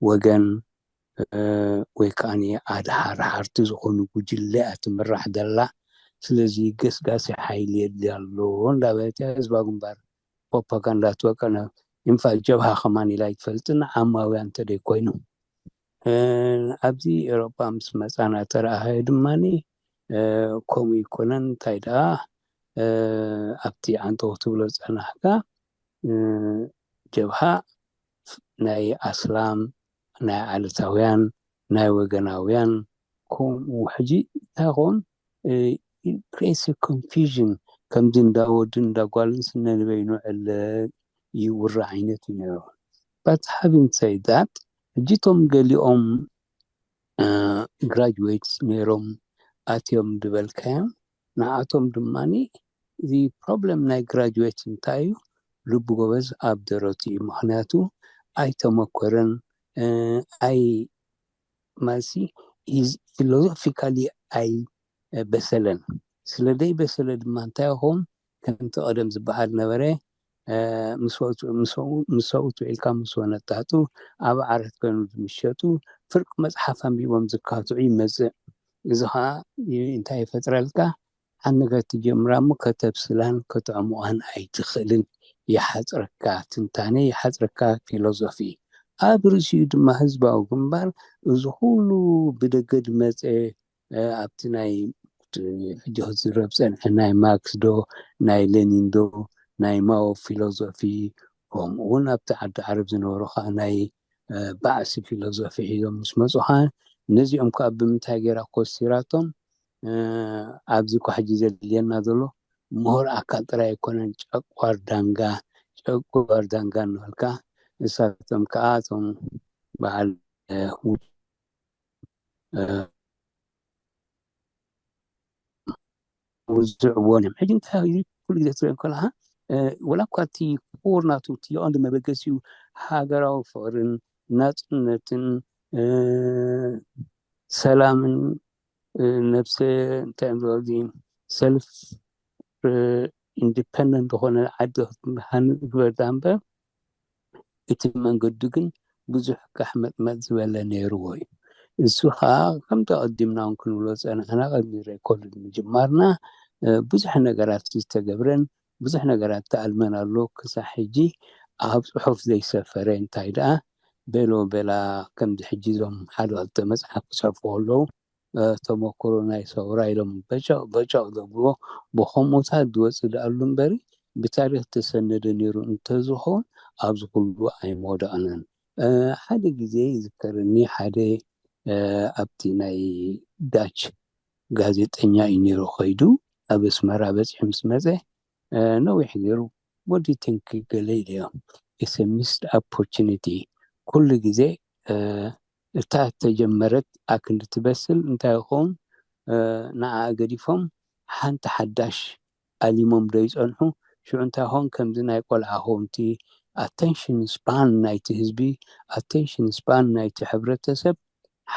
ወገን ወይ ከዓ ኣድሓርሓርቲ ዝኾኑ ጉጅለ እያ ትምራሕ ዘላ። ስለዚ ገስጋሲ ሓይሊ የድልያ ኣሎ እንዳበለት እያ ህዝባዊ ግንባር ፕሮፓጋንዳ ትወቀነ። ኢንፋክት ጀብሃ ከማን ኢላ ኣይትፈልጥን፣ ዓማውያን እንተደይ ኮይኑ። ኣብዚ ኤሮጳ ምስ መጻና ተረኣኸዮ ድማ ከምኡ ይኮነን። እንታይ ደኣ ኣብቲ ዓንተው ክትብሎ ዝጸናሕካ ጀብሃ ናይ ኣስላም፣ ናይ ዓለታውያን፣ ናይ ወገናውያን፣ ከምኡ ሕጂ እንታይ ኾን ክሬሲ ኮንፊዥን ከምዚ እንዳ ወድን እንዳ ጓልን ስነንበይኑ ዕለ ይውራ ዓይነት እዩ ነይሩ። But having said that ሕጂ እቶም ገሊኦም ግራጅዌትስ ነይሮም ኣትዮም ዝበልካዮም ንዓቶም ድማ እዚ ፕሮብለም ናይ ግራጅዌት እንታይ እዩ? ልቡ ጎበዝ ኣብ ደረቱ እዩ። ምክንያቱ ኣይተመኮረን፣ ኣይ ማሲ ፊሎዞፊካሊ ኣይ በሰለን። ስለ ደይ በሰለ ድማ እንታይ ይኸውን ከምቲ ቀደም ዝበሃል ነበረ፣ ምስ ሰብኡት ውዒልካ ምስ ወነጣጡ ኣብ ዓረት ኮይኑ ዝምሸጡ ፍርቂ መፅሓፍ ኣንቢቦም ዝካትዑ ይመፅእ። እዚ ከዓ እንታይ ይፈጥረልካ? ሓንቲ ነገር ትጀምራ እሞ ከተብስላን ከተዕሙቓን ኣይትኽእልን። ይሓፅረካ ትንታነ፣ ይሓፅረካ ፊሎዞፊ። ኣብ ርእሲኡ ድማ ህዝባዊ ግንባር እዚ ኩሉ ብደገ ዝመፀ ኣብቲ ናይ ሕጂ ክዝረብ ፀንሐ ናይ ማርክስ ዶ ናይ ሌኒን ዶ ናይ ማኦ ፊሎዞፊ ከምኡ እውን ኣብቲ ዓዲ ዓረብ ዝነበሩ ከዓ ናይ ባዕሲ ፊሎዞፊ ሒዞም ምስ መፁ ከዓ ነዚኦም ከዓ ብምንታይ ገይራ ኮሲራቶም ኣብዚ እኳ ሕጂ ዘድልየና ዘሎ ምሁር ኣካል ጥራይ ኣይኮነን ጨቋር ዳንጋ ጨቋር ዳንጋ እናበልካ ንሳቶም ከዓ እቶም በዓል ውዝዕዎን እዮም። ሕጂ እንታይ ኩሉ ግዜ ትሪኦ ከለካ ወላ እኳ እቲ ኮር ናቱ እቲ የቐንዲ መበገሲኡ ሃገራዊ ፍቕርን ናፅነትን ሰላምን ነብሰ እንታይ እዮም ዝብሉ ሰልፍ ኢንዲፐንደንት ዝኾነ ዓዲ ክትሃንፅ ግበር ዳ እምበር እቲ መንገዱ ግን ብዙሕ ካሕመጥመጥ ዝበለ ነይርዎ እዩ። እሱ ከዓ ከምቲ ኣቐዲምና እውን ክንብሎ ዝፀናሕና ቅድሚ ሬኮርድ ምጅማርና ብዙሕ ነገራት ዝተገብረን ብዙሕ ነገራት ተኣልመን ኣሎ። ክሳብ ሕጂ ኣብ ፅሑፍ ዘይሰፈረ እንታይ ደኣ በሎ በላ ከምዚ ሕጂ እዞም ሓደ ክልተ መፅሓፍ ክፅሕፉ ከለዉ ተመክሮ ናይ ሰውራ ኢሎም በጨቕ በጨቕ ዘብልዎ ብኸምኡታት ዝወፅእ ደኣሉ እምበሪ ብታሪክ ዝተሰነደ ነይሩ እንተዝኸውን ኣብዚ ኩሉ ኣይመወደቕናን። ሓደ ግዜ ይዝከረኒ ሓደ ኣብቲ ናይ ዳች ጋዜጠኛ እዩ ነይሩ ከይዱ ኣብ ኣስመራ በፂሑ ምስ መፀ ነዊሕ ገይሩ what do you think ገለ ኢለዮ it's a missed opportunity ኩሉ ግዜ እታ ተጀመረት ኣክንዲ ትበስል እንታይ ይኸውን? ንዓ ገዲፎም ሓንቲ ሓዳሽ ኣሊሞም ዶ ይፀንሑ? ሽዑ እንታይ ይኸውን? ከምዚ ናይ ቆልዓ ኸውንቲ ኣቴንሽን ስፓን ናይቲ ህዝቢ፣ ኣቴንሽን ስፓን ናይቲ ሕብረተሰብ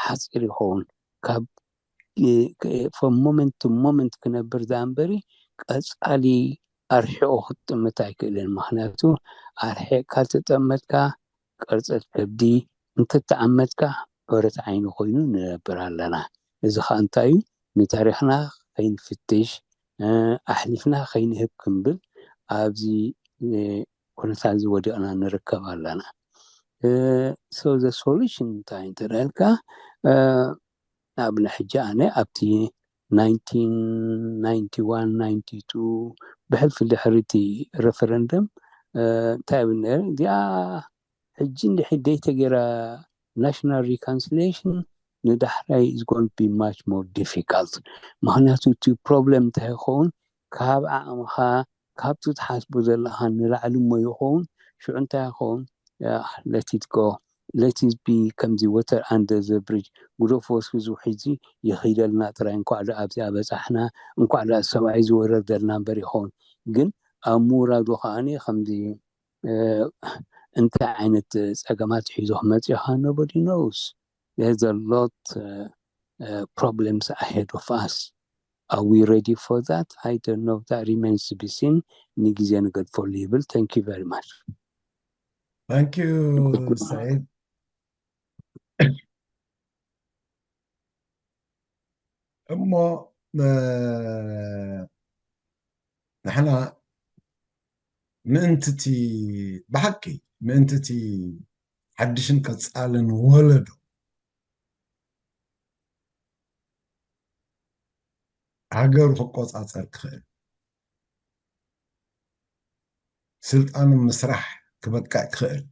ሓፂር ይኸውን። ካብ ፎም ሞመንት ቱ ሞመንት ክነብር ዝኣ እምበሪ ቀፃሊ ኣርሒቑ ክትጥምት ኣይክእልን። ምክንያቱ ኣርሒቕካ ተጠመትካ ቅርፀት ከብዲ እንተተዓመትካ ዑረት ዓይኒ ኮይኑ ንነብር ኣለና። እዚ ከዓ እንታይ እዩ? ንታሪክና ከይንፍትሽ ኣሕሊፍና ከይንህብ ክንብል ኣብዚ ኩነታት እዚ ወዲቕና ንርከብ ኣለና። So the solution እንታይ እንተደልካ ንኣብነት ሕጂ ኣነ ኣብቲ ናይንቲን ናይንቲ ዋን ናይንቲ ቱ ብሕልፊ ድሕሪ እቲ referendum እንታይ ብል ነረ እዚኣ ሕጂ እንድሕር ደይተገይራ national reconciliation ንዳሕራይ is going to be much more difficult። ምክንያቱ እቲ problem እንታይ ይኸውን? ካብ ዓቕምኻ ካብቲ ትሓስቦ ዘለኻ ንላዕሊ እሞ ይኸውን። ሽዑ እንታይ ይኸውን? Let it go, let it be። ከምዚ water under the bridge፣ ጉደፍ ወስኪ ዝውሒዚ ይኺደልና ጥራይ። እንኳዕ ደኣ ኣብዚኣ በፃሕና፣ እንኳዕ ደኣ ሰብኣይ ዝወረደልና እምበር ይኸውን። ግን ኣብ ምውራዱ ከዓኒ ከምዚ እንታይ ዓይነት ፀገማት ሒዙ ክመፅእ ይኸውን? Nobody knows. There's a lot problems ahead of us. Are we ready for that? I don't know. That remains to be seen. ንግዜ ንገድፈሉ ይብል። Thank you very much. Thank you, Said. እሞ ንሕና ምእንቲ እቲ ብሓቂ ምእንቲ እቲ ሓድሽን ቀፃልን ወለዶ ሃገሩ ክቆፃፀር ክኽእል፣ ስልጣኑ ምስራሕ ክበቅዕ ክኽእል፣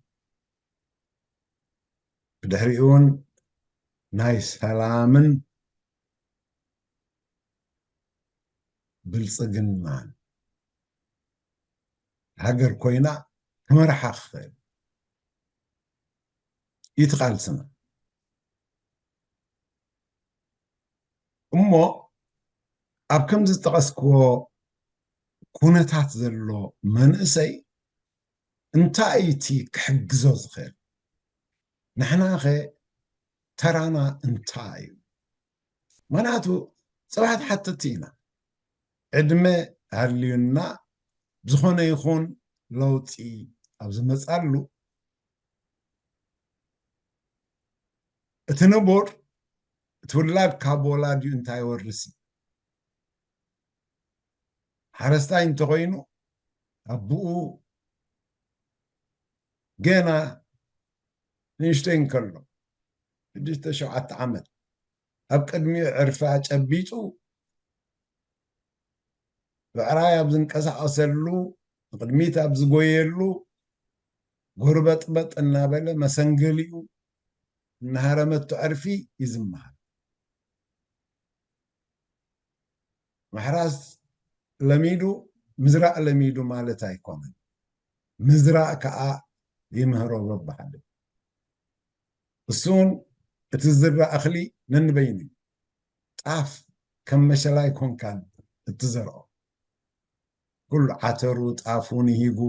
ብድሕሪኡ እውን ናይ ሰላምን ብልፅግናን ሃገር ኮይና ክመርሓ ክኽእል እዩ እቲ ቃልስና። እሞ ኣብ ከምዚ ዝጠቐስክዎ ኩነታት ዘሎ መንእሰይ እንታይ እቲ ክሕግዞ ዝኽእል? ንሕናኸ ተራና እንታይ እዩ? ምኽንያቱ ፅባሕ ተሓተቲ ኢና። ዕድመ ሃልዩና ዝኾነ ይኹን ለውጢ ኣብ ዝመፃሉ እቲ ንቡር እቲ ውላድ ካብ ወላዲኡ እንታይ ይወርስ እዩ? ሓረስታይ እንተኾይኑ ኣቦኡ ገና ንእሽተይ እንከሎ ሽዱሽተ ሸውዓተ ዓመት ኣብ ቅድሚኡ ዕርፊ ኣጨቢጡ ብዕራይ ኣብ ዝንቀሳቐሰሉ ንቕድሚት ኣብ ዝጎየሉ ጎርበጥበጥ እናበለ መሰንገሊኡ እናሃረመቱ ዕርፊ ይዝምሃል። ምሕራስ ለሚዱ ምዝራእ ለሚዱ ማለት ኣይኮነን። ምዝራእ ከዓ ይምህሮ በብሓደ። እሱ እውን እቲ ዝዝራእ እኽሊ ነንበይኑ እዩ። ጣፍ ከም መሸላ ኣይኮንካን እትዘርኦ። ኩሉ ዓተሩ ጣፉ ንሂጉ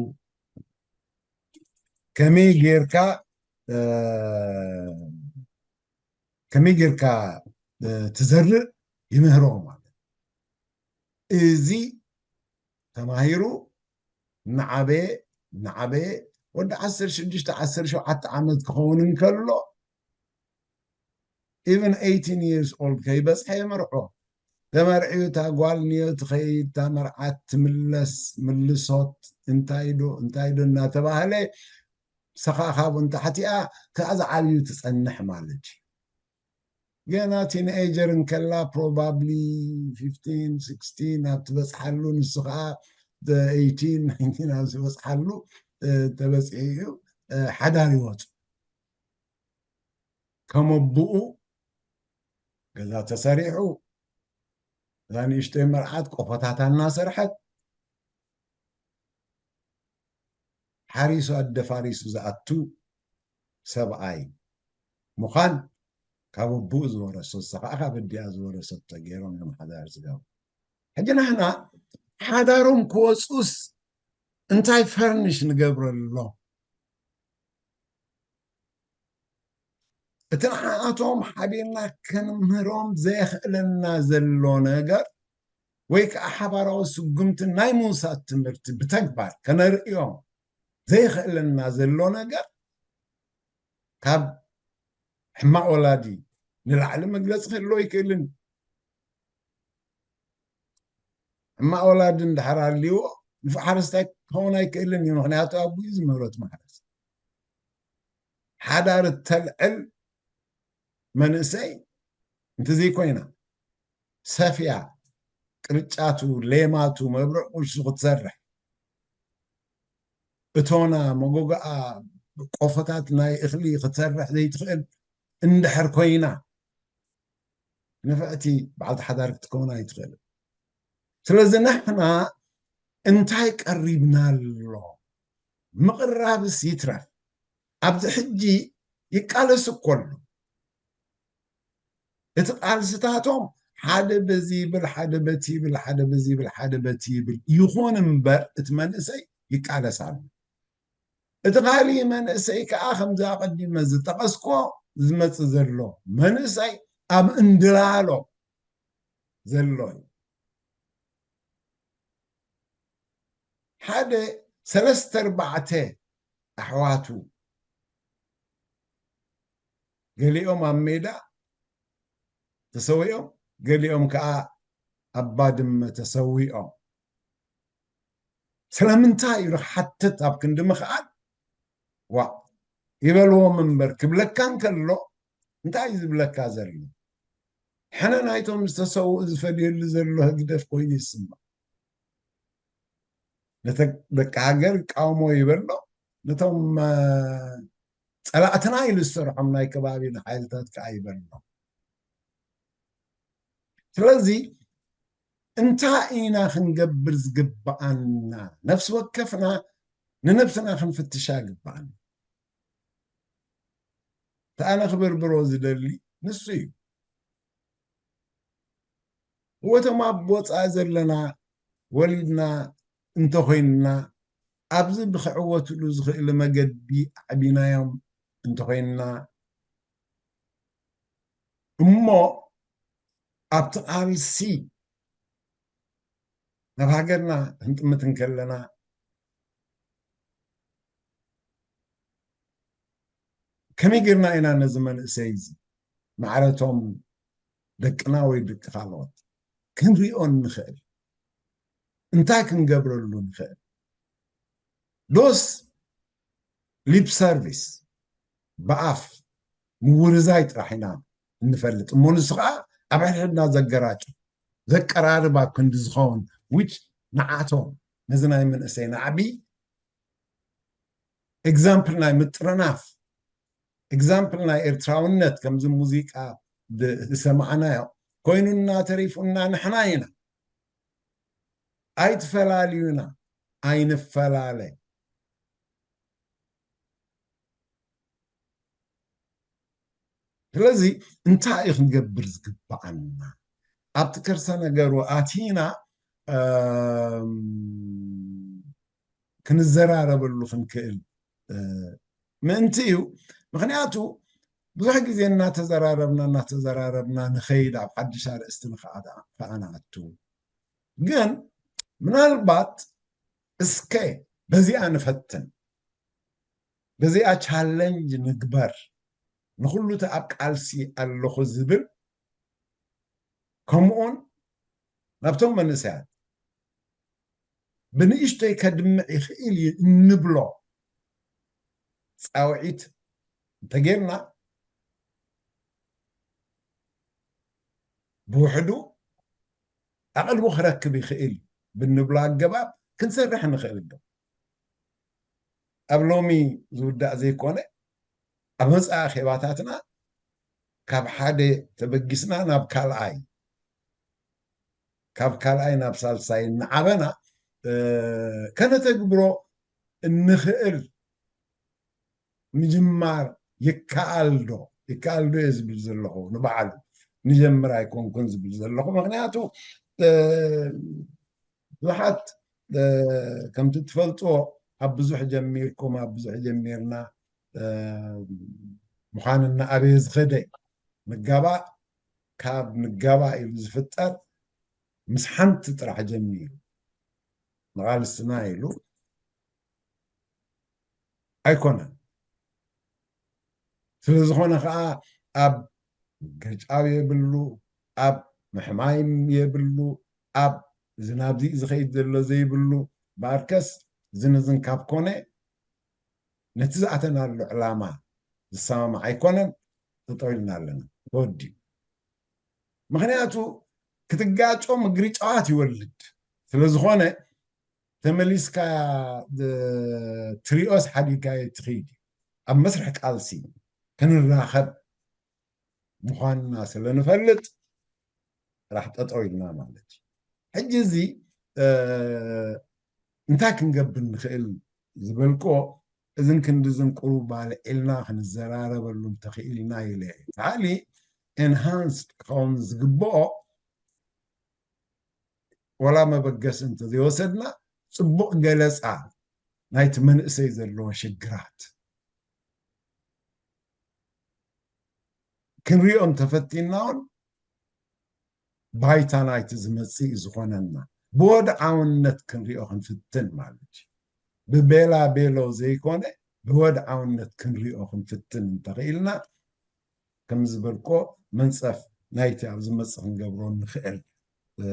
ከመይ ጌርካ ከመይ ጌርካ ትዘርእ ይምህሮ ማለት እዚ ተማሂሩ እናዓበየ እናዓበየ ወዲ ዓሰርተ ሽዱሽተ ዓሰርተ ሸውዓተ ዓመት ክኸውን እንከሎ even eighteen years old ከይበፅሐ የመርዖ። ተመርዕዩ እታ ጓል ንዮ ትኸይድ እታ መርዓት ትምለስ ምልሶት እንታይ ዶ እንታይ ዶ እናተባህለ ሰኻ ካብኡ ንታሕቲኣ ከዓ ዝዓብዩ ትፀንሕ ማለት እዩ። ገና ቲንኤጀር እንከላ probably fifteen sixteen ኣብ ትበፅሓሉ ንሱ ከዓ eighteen nineteen ኣብ ዝበፅሓሉ ተበፂሑ እዩ ሓዳር ይወፁ። ከም ኣቦኡ ገዛ ተሰሪሑ እዛ ንእሽተይ መርዓት ቆፎታታ እናሰርሐት ሓሪሱ ኣደፋሪሱ ዝኣቱ ሰብኣይ ምዃን ካብ ኣቦኡ ዝወረሶ፣ እሳ ከዓ ካብ ኣዲኣ ዝወረሰቶ ገይሮም እዮም ሓዳር ዝገብሩ። ሕጂ ንሕና ሓዳሮም ክወፁስ እንታይ ፈርኒሽ ንገብረሎም? እቲ ንዓኣቶም ሓቢርና ክንምህሮም ዘየኽእለና ዘሎ ነገር፣ ወይ ከዓ ሓባራዊ ስጉምቲ ናይ ምውሳድ ትምህርቲ ብተግባር ከነርእዮም ዘየኽእለና ዘሎ ነገር፣ ካብ ሕማቕ ወላዲ ንላዕሊ መግለፂ ክህልዎ ኣይክእልን። ሕማቕ ወላዲ እንድሕር ኣልዎ፣ ንፉዕ ሓረስታይ ክኸውን ኣይክእልን እዩ። ምኽንያቱ ኣቦኡ እዩ ዝምህሮ እቲ ማሕረስ። ሓዳር እተልዕል መንእሰይ እንተዘይኮይና፣ ሰፍያ፣ ቅርጫቱ፣ ሌማቱ፣ መብርዕ ቁርሱ ክትሰርሕ፣ እቶና፣ መጎጎኣ፣ ቆፎታት ናይ እኽሊ ክትሰርሕ ዘይትኽእል እንድሕር ኮይና፣ ንፍዕቲ በዓልቲ ሓዳር ክትከውን ኣይትኽእልን። ስለዚ ንሕና እንታይ ቀሪብና ኣሎ? ምቕራብስ ይትረፍ፣ ኣብዚ ሕጂ ይቃለስ እኮ ኣሎ። እቲ ቃልስታቶም ሓደ በዚ ይብል፣ ሓደ በቲ ይብል፣ ሓደ በዚ ይብል፣ ሓደ በቲ ይብል። ይኹን እምበር እቲ መንእሰይ ይቃለስ ኣሎ። እቲ ካሊእ መንእሰይ ከዓ ከምዚ ኣቐዲመ ዝጠቐስኮ ዝመጽእ ዘሎ መንእሰይ ኣብ እንድላሎ ዘሎ እዩ። ሓደ ሰለስተ ኣርባዕተ ኣሕዋቱ ገሊኦም ኣብ ሜዳ ተሰዊኦም፣ ገሊኦም ከዓ ኣብ ባድመ ተሰዊኦም። ስለምንታይ ኢሉ ክሓትት ኣብ ክንዲ ምኽኣል፣ ዋ ይበልዎም እምበር ክብለካ እንከሎ፣ እንታይ እዩ ዝብለካ ዘሎ? ሕነ ናይቶም ዝተሰውኡ ዝፈድየሉ ዘሎ ህግደፍ ኮይኑ ይስማዕ። ነተ-፣ ደቂ ሃገር ይቃወሞ ይበሎ፣ ነቶም፣ እ፣ ጸላእትና ኢሉ ዝሰርሖም ናይ ከባቢ ሓይልታት ከዓ ይበሎ። ስለዚ እንታይ ኢና ክንገብር ዝግብኣና? ነፍሲ ወከፍና ንነብስና ክንፍትሻ ይግብኣና። እቲ ኣነ ክብርብሮ ዝደሊ ንሱ እዩ። እወ፣ እቶም ኣብ ወፃኢ ዘለና ወሊድና እንተኾይንና፣ ኣብዚ ብክዕወትሉ ዝኽእል መገዲ ኣዕቢናዮም እንተኾይንና፣ እሞ ኣብቲ ቃልሲ ናብ ሃገርና ክንጥምት እንከለና፣ ከመይ ጌርና ኢና ነዚ መንእሰይ እዚ፣ ማዕረቶም ደቅና ወይ ደቂ ካልኦት፣ ክንሪኦ እንኽእል? እንታይ ክንገብረሉ ንኽእል? ዶስ ሊፕ ሰርቪስ፣ ብኣፍ ምውርዛይ ጥራሕ ኢና እንፈልጥ እሞ፣ ንሱ ከዓ ኣብ ሕድሕድና ዘገራጭ፣ ዘቀራርብ ኣብ ክንዲ ዝኸውን፣ ዊች ንዓቶም፣ ነዚ ናይ መንእሰይ ናዕቢ ኤግዛምፕል ናይ ምጥርናፍ፣ ኤግዛምፕል ናይ ኤርትራውነት፣ ከምዚ ሙዚቃ ድ-፣ ዝሰማዕናዮ ኮይኑና ተሪፉና ንሕና ኢና። ኣይትፈላልዩና፣ ኣይንፈላለ። ስለዚ እንታይ እዩ ክንገብር ዝግብኣና? ኣብቲ ከርሰ ነገሩ ኣቲና፣ እም፣ ክንዘራረበሉ ክንክእል፣ እ፣ ምእንቲ እዩ። ምኽንያቱ ብዙሕ ግዜ እናተዘራረብና፣ እናተዘራረብና ንኸይድ፣ ኣብ ሓድሽ ኣርእስቲ ንኸኣ-፣ ከኣ ንኣቱ። ግን ምናልባት እስከ በዚኣ ንፈትን፣ በዚኣ ቻለንጅ ንግበር፣ ንኹሉ እቲ ኣብ ቃልሲ ኣለኹ ዝብል፣ ከምኡውን ናብቶም መንእሰያት ብንእሽተይ ከድምዕ ይኽእል እዩ እንብሎ ጻውዒት እንተጌርና፣ ብውሕዱ ኣቐልቦ ክረክብ ይኽእል እዩ ብንብሎ ኣገባብ ክንሰርሕ ንኽእል ዶ? ኣብ ሎሚ ዝውዳእ ዘይኮነ፣ ኣብ መጻኢ ኣኼባታትና ካብ ሓደ ተበጊስና ናብ ካልኣይ፣ ካብ ካልኣይ ናብ ሳልሳይ እናዓበና፣ እ፣ ከነተግብሮ እንኽእል፣ ምጅማር ይከኣል ዶ? ይከኣል ዶ እየ ዝብል ዘለኹ ንባዕሉ። ንጀምር ኣይኮንኩን ዝብል ዘለኹ። ምኽንያቱ፣ እ፣ ብዙሓት፣ እ፣ ከምቲ ትፈልጥዎ ኣብ ብዙሕ ጀሚርኩም፣ ኣብ ብዙሕ ጀሚርና፣ እ፣ ምዃንና ኣበየ ዝኸደ? ምጋባእ፣ ካብ ምጋባእ ኢሉ ዝፍጠር ምስ ሓንቲ ጥራሕ ጀሚሩ ንቓልስና ኢሉ ኣይኮነን። ስለ ዝኾነ ኸዓ ኣብ ገጫው የብሉ፣ ኣብ ምሕማይም የብሉ፣ ኣብ እዚ ናብዚ ዝኸይድ ዘሎ ዘይብሉ፣ በኣርከስ ዝንዝን ካብ ኮነ ነቲ ዝኣተናሉ ዕላማ ዝሰማማዕ ኣይኮነን፣ ጠጠው ኢልና ኣለና። ተወዲኡ። ምኽንያቱ ክትጋጮ ምግርጫዋት ይወልድ። ስለ ዝኾነ ተመሊስካ፣ እ፣ ትሪኦስ ሓዲግካዮ ትኸይድ እዩ። ኣብ መስርሕ ቃልሲ ክንራኸብ ምዃንና ስለ ንፈልጥ ጥራሕ ጠጠው ኢልና ማለት እዩ። ሕጂ እዚ፣ እ፣ እንታይ ክንገብር ንኽእል ዝበልክዎ፣ እዝን ክንድዝን ቁሩብ ኣልዒልና ክንዘራረበሉ እንተኽኢልና ኢለ እየ። ካሊ ኤንሃንስድ ክኸውን ዝግብኦ፣ ወላ መበገሲ እንተዘይወሰድና፣ ጽቡቕ ገለጻ ናይቲ መንእሰይ ዘለዎ ሽግራት ክንሪኦ እንተፈቲና እውን፣ ባይታ ናይቲ ዝመጽእ እዩ ዝኾነና። ብወድዓውነት ክንሪኦ ክንፍትን ማለት እዩ። ብቤላ ቤሎ ዘይኮነ፣ ብወድዓውነት ክንሪኦ ክንፍትን እንተኽኢልና፣ ከም ዝበልኮ፣ መንጸፍ ናይቲ ኣብ ዝመጽእ ክንገብሮ ንኽእል፣ እ፣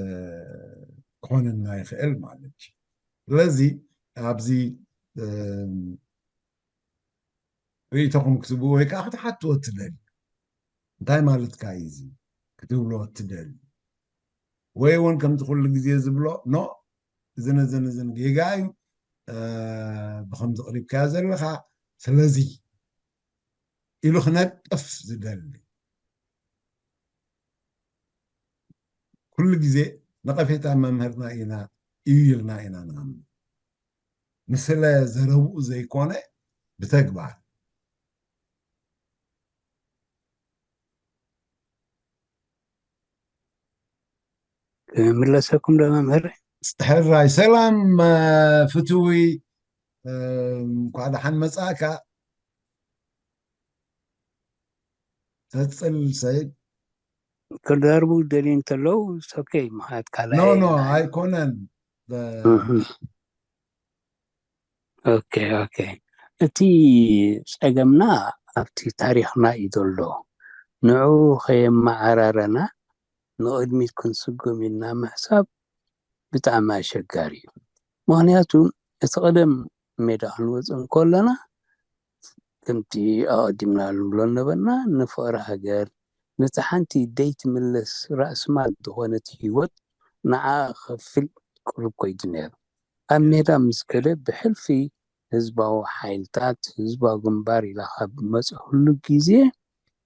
ክኾነና ይኽእል ማለት እዩ። ስለዚ ኣብዚ፣ እ፣ ርእይቶኹም ክትህቡ ወይ ከዓ ክትሓትዎ እትደልዩ፣ እንታይ ማለትካ እዩ እዚ ክትብሎ እትደልዩ? ወይ እውን ከምቲ ኩሉ ግዜ ዝብሎ፣ ኖ፣ እዝን እዝን እዝን ጌጋ እዩ፣ እ፣ ብኸምዚ ቅሪብካዮ ዘለኻ፣ ስለዚ ኢሉ ክነቅፍ ዝደሊ። ኩሉ ግዜ ነቐፌታ መምህርና ኢና እዩ ኢልና ኢና ንኣምን። ንስለ ዘረብኡ ዘይኮነ፣ ብተግባር። ክምለሰኩም ዶ መምህር? ሕራይ ሰላም፣ እ፣ ፍትዊ፣ እ፣ እንኳዕ ደሓን መጻእካ። ቀጽል ሰይድ። ክዳርቡ ደልዩ እንተለዉ፣ ኦኬ፣ ምኽንያት ካልኣይ ኖ፣ ኖ፣ ኣይኮነን። ብ-፣ እህ። ኦኬ፣ ኦኬ። እቲ ጸገምና ኣብቲ ታሪኽና እዩ ዘሎ። ንዕኡ ከየመዓራረና ንቕድሚት ክንስጉም ኢልና ምሕሳብ ብጣዕሚ ኣሸጋሪ እዩ። ምኽንያቱ እቲ ቀደም ሜዳ ክንወጽእ እንከለና፣ ከምቲ ኣቐዲምና ንብሎ ነበርና፣ ንፍቕሪ ሃገር፣ ነቲ ሓንቲ ደይትምለስ ራእሲ ማል ዝኾነት ህይወት ንዓ ክኸፍል ቅሩብ ኮይዱ ነይሩ። ኣብ ሜዳ ምስ ከደ ብሕልፊ ህዝባዊ ሓይልታት፣ ህዝባዊ ግንባር ኢላ ካብ መጸ ኩሉ ግዜ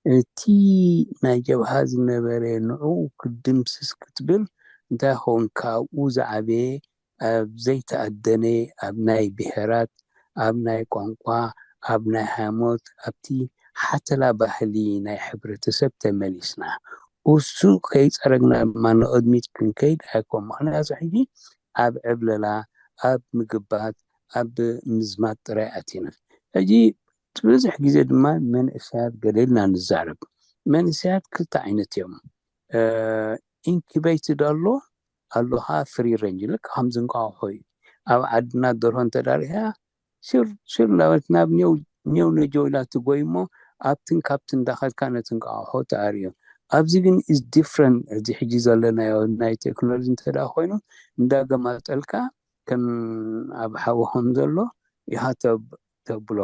እቲ ናይ ጀብሃ ዝነበረ ንዕኡ ክድምስስ ክትብል እንታይ ኸውን ካብኡ ዝዓበየ ኣብ ዘይተኣደነ ኣብ ናይ ብሄራት፣ ኣብ ናይ ቋንቋ፣ ኣብ ናይ ሃይማኖት፣ ኣብቲ ሓተላ ባህሊ ናይ ሕብረተሰብ ተመሊስና። እሱ ከይጸረግና ድማ ንቕድሚት ክንከይድ ኣይኮን። ምኽንያቱ ሕጂ ኣብ ዕብለላ፣ ኣብ ምግባት፣ ኣብ ምዝማት ጥራይ ኣቲና። ሕጂ ብዙሕ ግዜ ድማ መንእሰያት ገለ ኢልና ንዛረብ። መንእሰያት ክልተ ዓይነት እዮም። እ፣ ኢንኩቤትድ ኣሎ፣ ኣሎ ኸዓ ፍሪ ሬንጅ፣ ልክዕ ከምዚ እንቋቑሖ እዩ። ኣብ ዓድና ደርሆ እንተ ደኣ ርኢኻ፣ ሽር፣ ሽር እንዳበለት ናብ ኔው፣ ኔው ነጀው ኢላ ትጎይ እሞ፣ ኣብትን ካብትን እንዳኸድካ ነቲ እንቋቑሖ ተኣርዮ። ኣብዚ ግን ኢዝ ዲፍረንት። እዚ ሕጂ ዘለናዮ ናይ ቴክኖሎጂ እንተ ደኣ ኮይኑ፣ እንዳገማጠልካ ከም ኣብ ሓዊ ከም ዘሎ ኢኻ ተብ-፣ ተብሎ።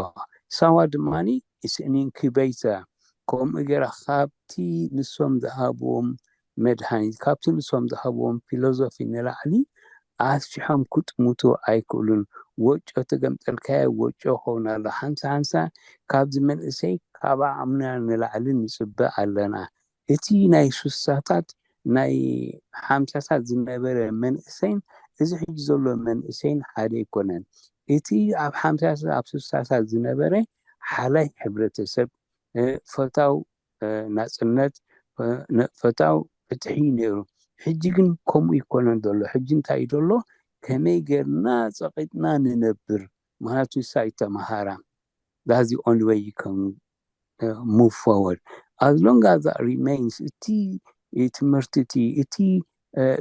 ሳዋ ድማኒ ኢስ ኢን ኢንኩቤተር። ከምኡ ገይራ ካብቲ ንሶም ዝሃብዎም መድሃኒት፣ ካብቲ ንሶም ዝሃብዎም ፊሎዞፊ ንላዕሊ ኣስፊሖም ክጥምቱ ኣይክእሉን። ወጮ ተገምጠልካዮ ወጮ ክኸውን ኣሎ። ሓንሳ ሓንሳ ካብዚ መንእሰይ ካብ ዓቕምና ንላዕሊ ንጽበ ኣለና። እቲ ናይ ሱሳታት ናይ ሓምሳታት ዝነበረ መንእሰይን እዚ ሕጂ ዘሎ መንእሰይን ሓደ ኣይኮነን። እቲ ኣብ ሓምሳታት ኣብ ሱሳታት ዝነበረ ሓላይ ሕብረተሰብ ፈታው ናፅነት፣ ፈታው ፍትሒ ነይሩ። ሕጂ ግን ከምኡ ይኮነን ዘሎ። ሕጂ እንታይ እዩ ዘሎ? ከመይ ጌርና ፀቂጥና ንነብር? ምክንያቱ እሳ ይተምሃራ። That's the only way you can move forward. As long as that remains, እቲ ትምህርቲ እቲ እቲ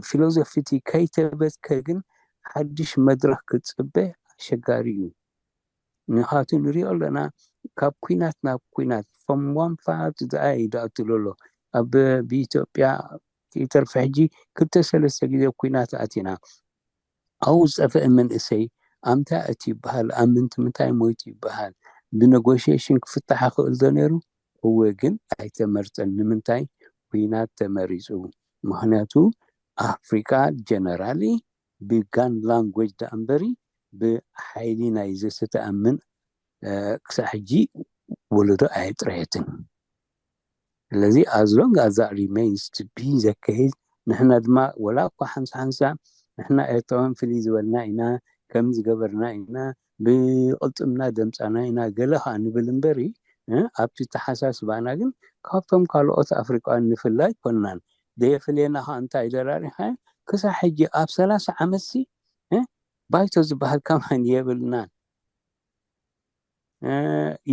ፊሎዞፊ እቲ ከይተበትከ ግን ሓድሽ መድረክ ክፅበ ኣሸጋሪ እዩ። ምክንያቱ ንሪኦ ኣለና፣ ካብ ኩናት ናብ ኩናት፣ from one fire to the other እዩ ዝኣቱ ዘሎ። ኣብ ብኢትዮጵያ ከይተርፈ ሕጂ ክልተ ሰለስተ ግዜ ኩናት ኣቲና። ኣብኡ ዝጠፍአ መንእሰይ ኣምታይ ኣትዩ ይበሃል፣ ኣብ ምንታይ ሞይቱ ይበሃል። ብነጎሽሽን ክፍታሕ ይኽእል ዶ ነይሩ? እወ፣ ግን ኣይተመርፀን። ንምንታይ? ኩናት ተመሪፁ። ምክንያቱ ኣፍሪቃ ጀነራሊ ብጋን ላንጉጅ ደኣ እምበሪ ብሓይሊ ናይ ዘሰተኣምን ክሳብ ሕጂ ወለዶ ኣየጥረየትን። ስለዚ as long as that remains to be ዘካየድ፣ ንሕና ድማ ወላ እኳ ሓንሳ ሓንሳ ንሕና ኤርትራውያን ፍልይ ዝበልና ኢና፣ ከም ዝገበርና ኢና፣ ብቕልጥምና ደምፃና ኢና ገለ ከዓ ንብል እምበሪ፣ ኣብቲ ተሓሳስባና ግን ካብቶም ካልኦት ኣፍሪቃውያን ንፍላይ ኮናን። ዘየፍልየና ከዓ እንታይ ደራሪኻ? ክሳብ ሕጂ ኣብ ሰላሳ ዓመት ሲ ባይቶ ዝበሃል ከማን የብልናን።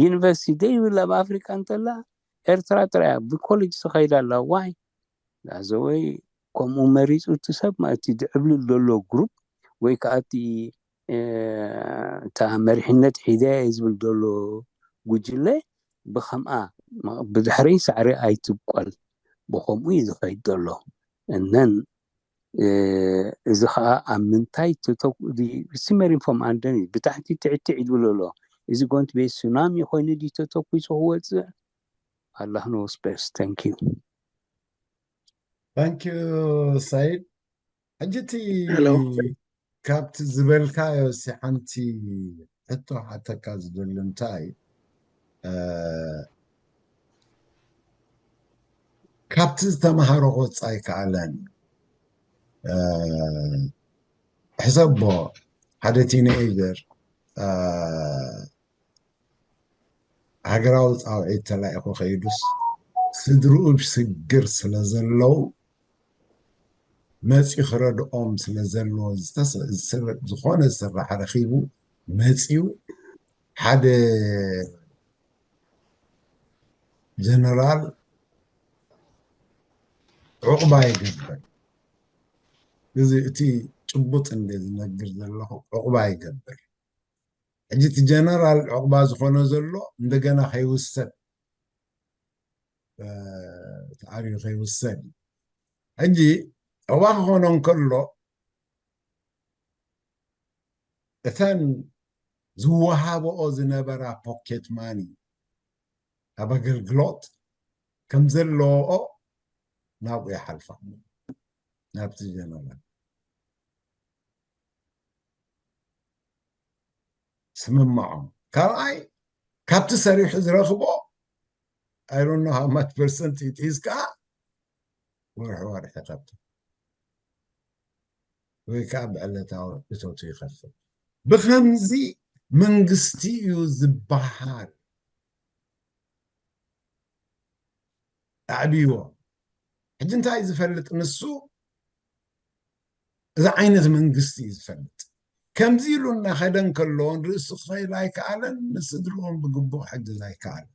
ዩኒቨርሲቲ ደይብል ኣብ ኣፍሪቃ እንተላ ኤርትራ ጥራያ ብኮሌጅ ትኸይድ ኣላ። ዋይ? ዳዘወይ ከምኡ መሪፁ እቲ ሰብ ማለት እቲ ዝዕብልል ዘሎ ግሩፕ ወይ ከዓ እቲ እታ መሪሕነት ሒዘ ዝብል ዘሎ ጉጅለ ብከምኣ ብድሕሪ ሳዕሪ ኣይትብቆል። ብከምኡ እዩ ዝኸይድ ዘሎ። እነን እዚ ከዓ ኣብ ምንታይ ተተኩ ሲመሪን ፎም ኣንደን ብታሕቲ ትዕትዕ ይብል ኣሎ። እዚ going to be tsunami ኮይኑ ድዩ ተተኩሱ ክወፅእ? ኣላህ knows best. Thank you. Thank you ሰይድ። ሕጂ እቲ ካብቲ ዝበልካዮ ሲ ሓንቲ ሕቶ ሓተካ ዝደሊ እንታይ ካብቲ ዝተምሃሮ ክወፅእ ኣይከኣለን። ሕሰቦ ሓደ ቲኔጀር ሃገራዊ ፃውዒት ተላኢኹ ከይዱስ ስድርኡ ሽግር ስለ ዘለዉ መፂኡ ክረድኦም ስለ ዘለዎ ዝኾነ ዝስራሕ ረኺቡ መፂኡ ሓደ ጀነራል ዑቕባ ይገብር። እዚ እቲ ጭቡጥ እንደ ዝነግር ዘለኹ ዑቕባ ይገብር። ሕጂ እቲ ጀነራል ዑቕባ ዝኾነ ዘሎ እንደገና ከይውሰድ ተኣርዩ ከይውሰድ እዩ። ሕጂ ዑቕባ ክኾኖ እንከሎ እተን ዝወሃበኦ ዝነበራ ፖኬት ማኒ ኣብ ኣገልግሎት ከም ዘለዎኦ ናብኡ ይሓልፋ ናብቲ ጀነራል ስምምዖም። ካልኣይ ካብቲ ሰሪሑ ዝረኽቦ I don't know how much percent it is ከዓ ወርሒ ወርሒ ይኸፍል ወይ ከዓ ብዕለታዊ እቶቱ ይኸፍል። ብኸምዚ መንግስቲ እዩ ዝበሃል ኣዕብይዎ። ሕጂ እንታይ ዝፈልጥ ንሱ እዚ ዓይነት መንግስቲ እዩ ዝፈልጥ። ከምዚ ኢሉ እናኸደ እንከሎ ንርእሱ ክኸይድ ኣይከኣለን፣ ንስድርኦም ብግቡእ ክሕግዝ ኣይከኣለን።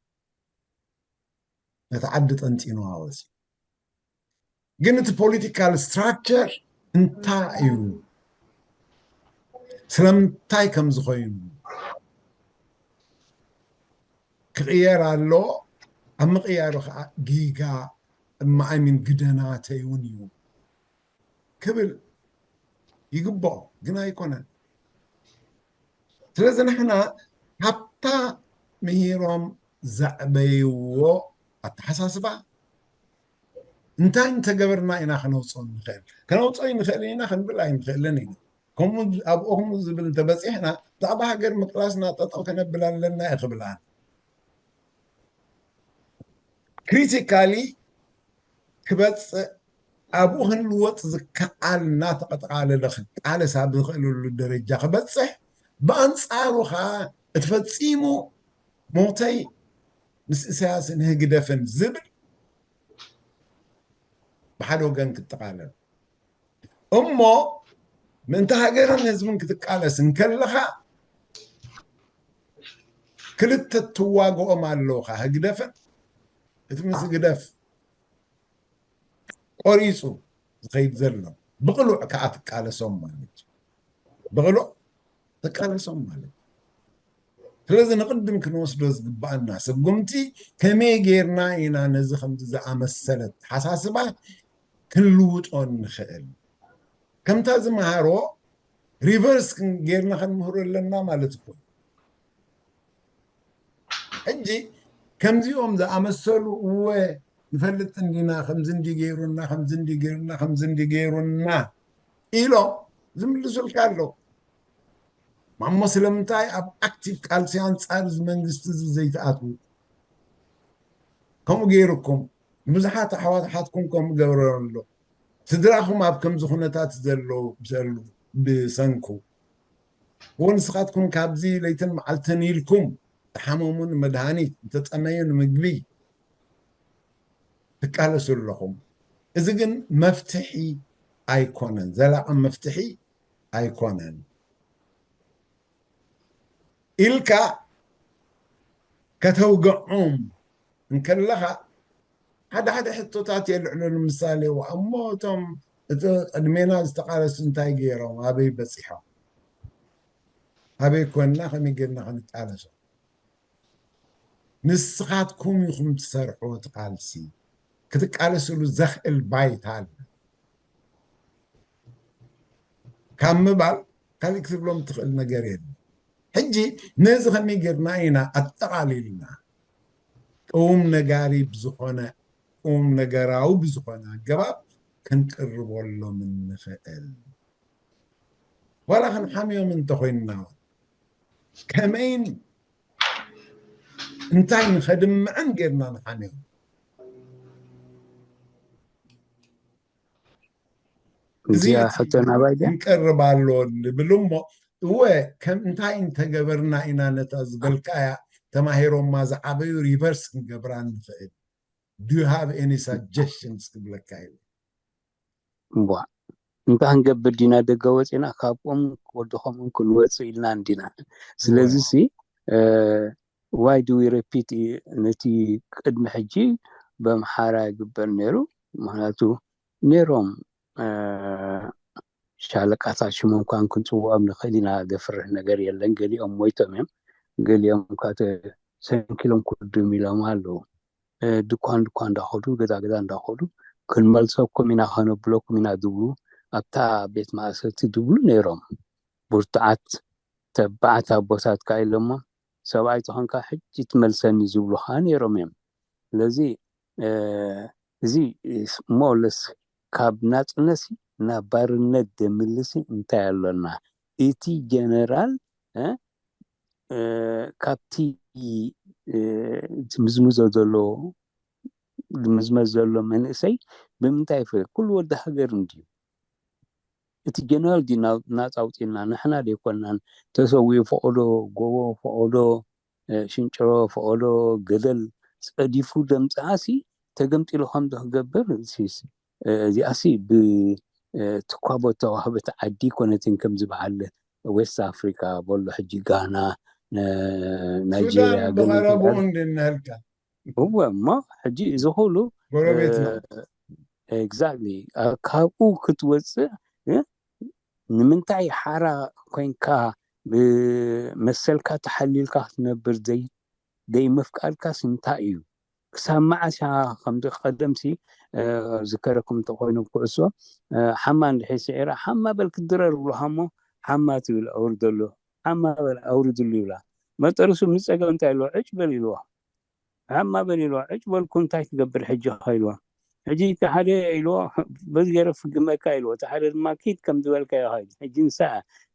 ነቲ ዓዲ ጠንጢንዋ ወፂኡ። ግን እቲ ፖለቲካል ስትራክቸር እንታይ እዩ? ስለምንታይ ከም ዝኾይኑ ክቕየር ኣሎ። ኣብ ምቕያሩ ከዓ ጌጋ እማኣሚን ግደናተይ እውን እዩ ክብል ይግብኦ፣ ግን ኣይኮነን። ስለዚ ንሕና ካብታ ምሂሮም ዘዕበይዎ ኣተሓሳስባ እንታይ እንተገበርና ኢና ከነውፅኦ ንኽእል? ከነውፅኦ ይንኽእል ኢና ክንብል ኣይንኽእልን ኢና። ከምኡ ኣብኡ ከምኡ ዝብል እንተበፂሕና ብዛዕባ ሃገር ምቅላስና ጠጠው ከነብል ኣለና እየ ክብል ኣነ። ክሪቲካሊ ክበፅእ ኣብኡ ክንልወጥ ዝከኣል እናተቐጥቃለለ ክቃለስ ኣብ ዝኽእለሉ ደረጃ ክበፅሕ፣ ብኣንፃሩ ከዓ እቲ ፈፂሙ ሞተይ ምስ እሳያስን ህግደፍን ዝብል ብሓደ ወገን ክጠቓለል እሞ ምእንቲ ሃገርን ህዝብን ክትቃለስ እንከለኻ ክልተ ትዋግኦም ኣለኻ ህግደፍን እቲ ምስ ህግደፍ ቆሪፁ ዝኸይድ ዘሎ ብቕሉዕ ከዓ ትቃለሶም ማለት እዩ። ብቕሉዕ ትቃለሶም ማለት እዩ። ስለዚ ንቕድም ክንወስዶ ዝግባኣና ስጉምቲ ከመይ ጌርና ኢና ነዚ ከምዚ ዝኣመሰለ ኣተሓሳስባ ክንልውጦ ንኽእል? ከምታ ዝመሃሮ ሪቨርስ ጌርና ክንምህሮ ኣለና ማለት እኮ። ሕጂ ከምዚኦም ዝኣመሰሉ እወ ንፈልጥ እንዲና ከምዚ እንዲ ገይሩና ከምዚ እንዲ ገይሩና ከምዚ እንዲ ገይሩና ኢሎም ዝምልሱልካ ኣለዉ። ማሞ ስለምንታይ ኣብ ኣክቲቭ ቃልሲ ኣንጻር እዚ መንግስቲ እዚ ዘይትኣትዉ? ከምኡ ገይርኩም ንብዙሓት ኣሕዋት ኣሓትኩም ከምኡ ገብረ ኣሎ። ስድራኹም ኣብ ከምዚ ኩነታት ዘለዉ ብሰሉ ብሰንኩ እዎ ንስኻትኩም ካብዚ ለይትን መዓልትን ኢልኩም ተሓመሙ ንመድሃኒት እንተፀመዩ ንምግቢ ትቃለሱ ኣለኹም። እዚ ግን መፍትሒ ኣይኮነን፣ ዘላቂ መፍትሒ ኣይኮነን ኢልካ ከተውግዖም እንከለኻ ሓደ ሓደ ሕቶታት የልዕሉ። ንምሳሌ እሞ እቶም እቲ ቅድሜና ዝተቃለሱ እንታይ ገይሮም ኣበይ በፂሖም ኣበይ ኮንና ከመይ ጌርና ክንቃለሶ? ንስኻትኩም ኢኹም ትሰርሕዎ እቲ ቃልሲ ክትቃለስሉ ዘኽእል ባይታ ኣሎ ካብ ምባል ካልእ ክትብሎም ትኽእል ነገር የለን። ሕጂ ነዚ ከመይ ጌርና ኢና ኣጠቓሊልና ቅውም ነጋሪ ብዝኾነ ቅውም ነገራዊ ብዝኾነ ኣገባብ ክንቅርበሎም እንኽእል? ዋላ ክንሓምዮም እንተኾይንና ከመይን እንታይ ንኸድምዕን ጌርና ንሓምዮም? እዚኣ ሕቶ ናባይ ድያ? ክንቀርብ ኣሎ ንብል እሞ እወ ከም እንታይ እንተገበርና ኢና ነታ ዝበልካያ ተማሂሮማ ዝዓበዩ ሪቨርስ ክንገብራ ንኽእል? Do you have any suggestions ክብለካ እዩ። እምቧ እንታይ ክንገብር ዲና ደገ ወፂና ካብኦም ወዲ ከምኡን ክንወፅእ ኢልና እንዲና። ስለዚ ሲ why do we repeat ነቲ ቅድሚ ሕጂ በምሓራ ይግበር ነይሩ። ምክንያቱ ነይሮም ሻለቃታት ሽሞም ኳን ክንፅውዖም ንኽእል ኢና። ዘፍርህ ነገር የለን። ገሊኦም ሞይቶም እዮም፣ ገሊኦም ካ ተሰንኪሎም ክድም ኢሎም ኣለዉ። ድኳን ድኳን እንዳኸዱ ገዛ ገዛ እንዳኸዱ ክንመልሰኩም ኢና ከነብለኩም ኢና ዝብሉ ኣብታ ቤት ማእሰርቲ ዝብሉ ነይሮም። ብርቱዓት ተባዓት ኣቦታት ከዓ ኢሎሞ ሰብኣይ ተኾንካ ሕጂ ትመልሰኒ ዝብሉ ከዓ ነይሮም እዮም። ስለዚ እዚ ሞለስ ካብ ናፅነት ናብ ባርነት ደምልሲ እንታይ ኣሎና? እቲ ጀነራል ካብቲ ዝምዝምዞ ዘሎ ዝምዝመዝ ዘሎ መንእሰይ ብምንታይ ይፍለ? ኩሉ ወዲ ሃገር እንድዩ። እቲ ጀነራል ድዩ ናፃ ኣውፂልና? ንሕና ደይኮናን ተሰዊኡ ፈቐዶ ጎቦ ፈቐዶ ሽንጭሮ ፈቐዶ ገደል ፀዲፉ ደምፅኣሲ ተገምጢሉ ከምዚ ክገብር እዚኣሲ ብትኳቦ ተዋህበት ዓዲ ኮነትን ከምዚ በዓል ዌስት ኣፍሪካ በሎ ሕጂ ጋና ናይጄሪያ ብቐረብኡ እንድንህልካ እወ እሞ ሕጂ እዚ ኩሉ ጎረቤትና exactly ካብኡ ክትወፅእ ንምንታይ ሓራ ኮይንካ ብመሰልካ ተሓሊልካ ክትነብር ዘይምፍቃድካስ እንታይ እዩ? ክሳብ መዓስ ኢኻ ከምዚ ቀደምሲ ዝከረኩም እንተኮይኑ ኩዕሶ ሓማ እንድሕር ስዒራ ሓማ በል ክትድረር ይብሉኻ እሞ ሓማ ትብል ኣውርደሉ ሓማ በል ኣውርድሉ ይብላ። መጠርሱ ምስ ፀገም እንታይ ኣለዎ ዕጭ በል ኢልዎ። ሓማ በል ኢልዎ ዕጭ በልኩ እንታይ ትገብር ሕጂ ኢልዎ። ሕጂ እቲ ሓደ ኢልዎ በዚ ገይረ ፍግመካ ኢልዎ እቲ ሓደ ድማ ኪድ ከም ዝበልካዮ ኸይድ ሕጂ ንሳ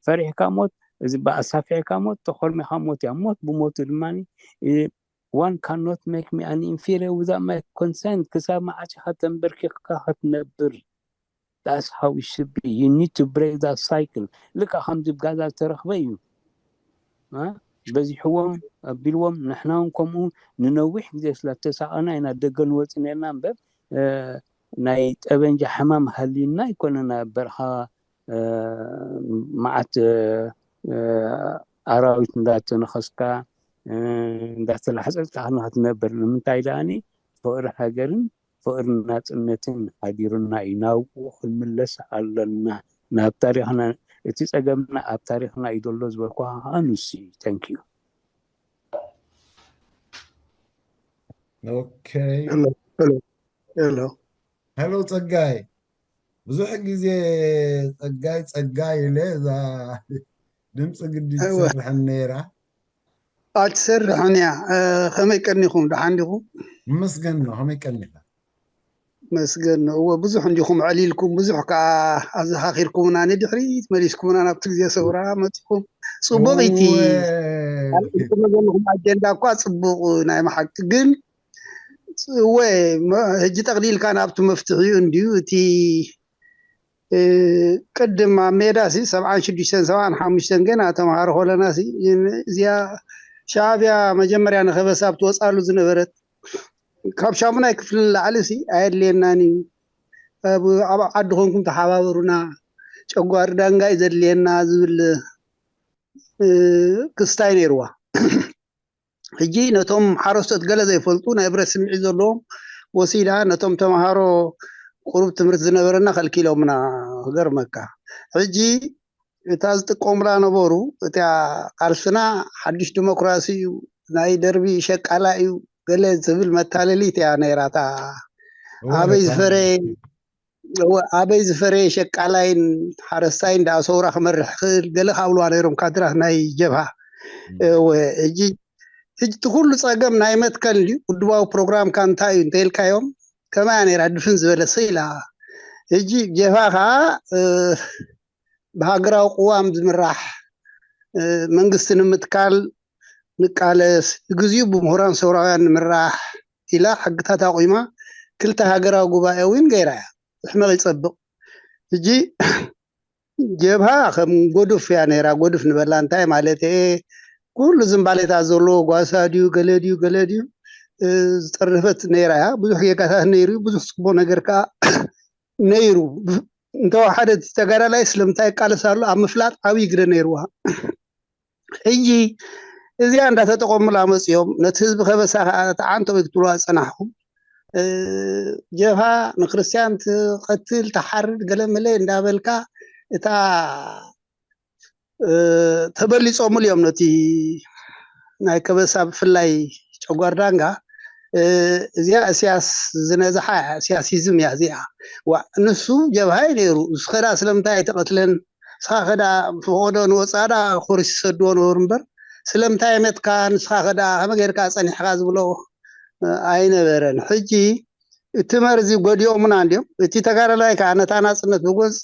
ፈሪሕካ ሞት እዚ ኣሳፊሕካ ሞት ተኾርሚኻ ሞት እያ ሞት ብሞቱ ድማ one cannot make me an inferior without my consent ክሳብ መዓስ ኢኻ ተንበርኪኽካ ክትነብር? That's how it should be. You need to break that cycle. ልካ ከምዚ ብጋዛ ዝተረኽበ እዩ። በዚሕዎም ኣቢልዎም፣ ንሕና እውን ከምኡ ንነዊሕ ግዜ ስለ ዝተሳቐና ኢና ደገ ንወጽእ ነርና እምበር፣ እ፣ ናይ ጠበንጃ ሕማም ሃልዩና ኣይኮነን። ኣብ በረኻ፣ እ፣ መዓት፣ እ፣ እ፣ ኣራዊት እንዳተነኸስካ፣ እ፣ እንዳተላሕጸጽካ ንኽትነብር። ንምንታይ ደኣኒ? ፍቕሪ ሃገርን ፍቕሪ ናጽነትን ሓዲሩና እዩ። ናብኡ ክንምለስ ኣለና። ናብ ታሪኽና፣ እቲ ጸገምና ኣብ ታሪኽና እዩ ዘሎ ዝበልኩኻ ከዓ ንሱ እዩ። Thank you። Okay። Hello, hello, hello. Hello ጸጋይ። ብዙሕ ግዜ ጸጋይ ጸጋይ ኢለ እዛ ድምፂ ግዲ እወ። ትሰርሐን ነይራ። ኣትሰርሕን እያ። እ፣ ከመይ ቀኒኹም? ደሓን ዲኹም? መስገን ነው። ከመይ ቀኒኻ? መስገን ነው። እወ፣ ብዙሕ እንዲኹም ኣዕሊልኩም፣ ብዙሕ ከዓ ኣዘኻኺርኩምና፣ ንድሕሪት መሊስኩምና፣ ናብቲ ግዜ ሰውራ መፂኹም። ፅቡቕ ኢቲ እወ። ኣልዒልኩም ዘለኹም ኣጀንዳ እኳ ፅቡቕ ናይ መሓቂ፣ ግን እወ፣ መ-፣ ሕጂ ጠቕሊልካ ናብቲ መፍትሒኡ እንድዩ። እቲ፣ እ፣ ቅድም ኣብ ሜዳ ሲ ሰብዓን ሽዱሽተን ሰብዓን ሓሙሽተን ገና ተምሃሮ ከለና ሲ፣ እዚኣ ሻዕብያ መጀመርያ ንኸበሳ ኣብ ትወፅኣሉ ዝነበረት፣ ካብ ሻሙናይ ክፍሊ ንላዕሊ ሲ ኣየድልየናን እዩ። ኣብ፣ ኣብ ዓዲ ኮንኩም ተሓባበሩና፣ ጨጓር ዳንጋ እዩ ዘድልየና ዝብል፣ እ፣ ክስታይ ነይርዋ። ሕጂ ነቶም ሓረስቶት ገለ ዘይፈልጡ ናይ ብረት ስምዒት ዘለዎም ወሲዳ ነቶም ተምሃሮ ቁሩብ ትምህርቲ ዝነበረና ከልኪሎምና፣ ክገርመካ። ሕጂ እታ ዝጥቀሙላ ነበሩ፣ እታ ቃልስና ሓድሽ ዲሞክራሲ እዩ፣ ናይ ደርቢ ሸቃላ እዩ፣ ገለ ዝብል መታለሊት እያ ነይራ። እታ እወ፣ ኣበይ ነታ ዝፈረየ፣ እወ፣ ኣበይ ዝፈረየ ሸቃላይን ሓረስታይን ደኣ ሰውራ ክመርሕ ክእል ገለ ካብልዋ ነይሮም ካድራት ናይ ጀብሃ። እወ፣ ሕጂ፣ ሕጂ እቲ ኩሉ ጸገም ናይ መትከል እንድዩ፣ ውድባዊ ፕሮግራምካ እንታይ እዩ እንተኢልካዮም፣ ከማያ ነይራ ድፍን ዝበለ ስኢላ። ሕጂ ጀብሃ ከዓ፣ እ፣ ብሃገራዊ ቅዋም ዝምራሕ፣ እ፣ መንግስቲ ንምትካል ንቃለስ፣ ንግዚኡ ብምሁራን ሰውራውያን ንምራሕ ኢላ ሕግታት ኣቑማ፣ ክልተ ሃገራዊ ጉባኤ እውን ገይራ እያ። ሕመቕ ይጸብቕ። ሕጂ ጀብሃ ከም ጎዱፍ እያ ነይራ። ጎዱፍ ንበላ እንታይ ማለት እየ? ኩሉ ዝምባሌታት ዘለዎ ጓሳ ድዩ፣ ገለ ድዩ፣ ገለ ድዩ፣ እ፣ ዝጠረፈት ነይራ እያ። ብዙሕ ጌጋታት ነይሩ፣ ብዙሕ ጽቡቕ ነገር ከኣ ነይሩ። እንተወሓደ እቲ ተጋዳላይ ስለምንታይ ይቃለስ ኣሎ ኣብ ምፍላጥ ዓብዪ ግደ ነይርዋ። ሕጂ እዚኣ እንዳተጠቐሙላ መፂኦም፣ ነቲ ህዝቢ ከበሳ ከዓ ተዓንተው ክትብልዋ ዝፀናሕኩም፣ እ፣ ጀብሃ ንክርስትያን ትቐትል፣ ትሓርድ፣ ገለ መለ እንዳበልካ እታ፣ እ፣ ተበሊፆምሉ እዮም ነቲ ናይ ከበሳ ብፍላይ ጨጓር ዳንጋ። እ፣ እዚኣ እስያስ ዝነዝሓ እያ፣ እስያሲዝም እያ እዚኣ። ዋ፣ ንሱ ጀብሃ እዩ ነይሩ። ንሱ ኸዳ ስለምንታይ ኣይተቐትለን? ንስኻ ኸዳ ፈቐዶ ንወፃእ ዳ ኮርስ ይሰድዎ ነበሩ እምበር፣ ስለምንታይ መትካ? ንስኻ ኸዳ ከመይ ጌርካ ጸኒሕካ ዝብሎ፣ እ፣ ኣይነበረን። ሕጂ እቲ መርዚ ጎዲኦምና እንድዮም። እቲ ተጋዳላይ ከዓ ነታ ናጽነት ብጎንፂ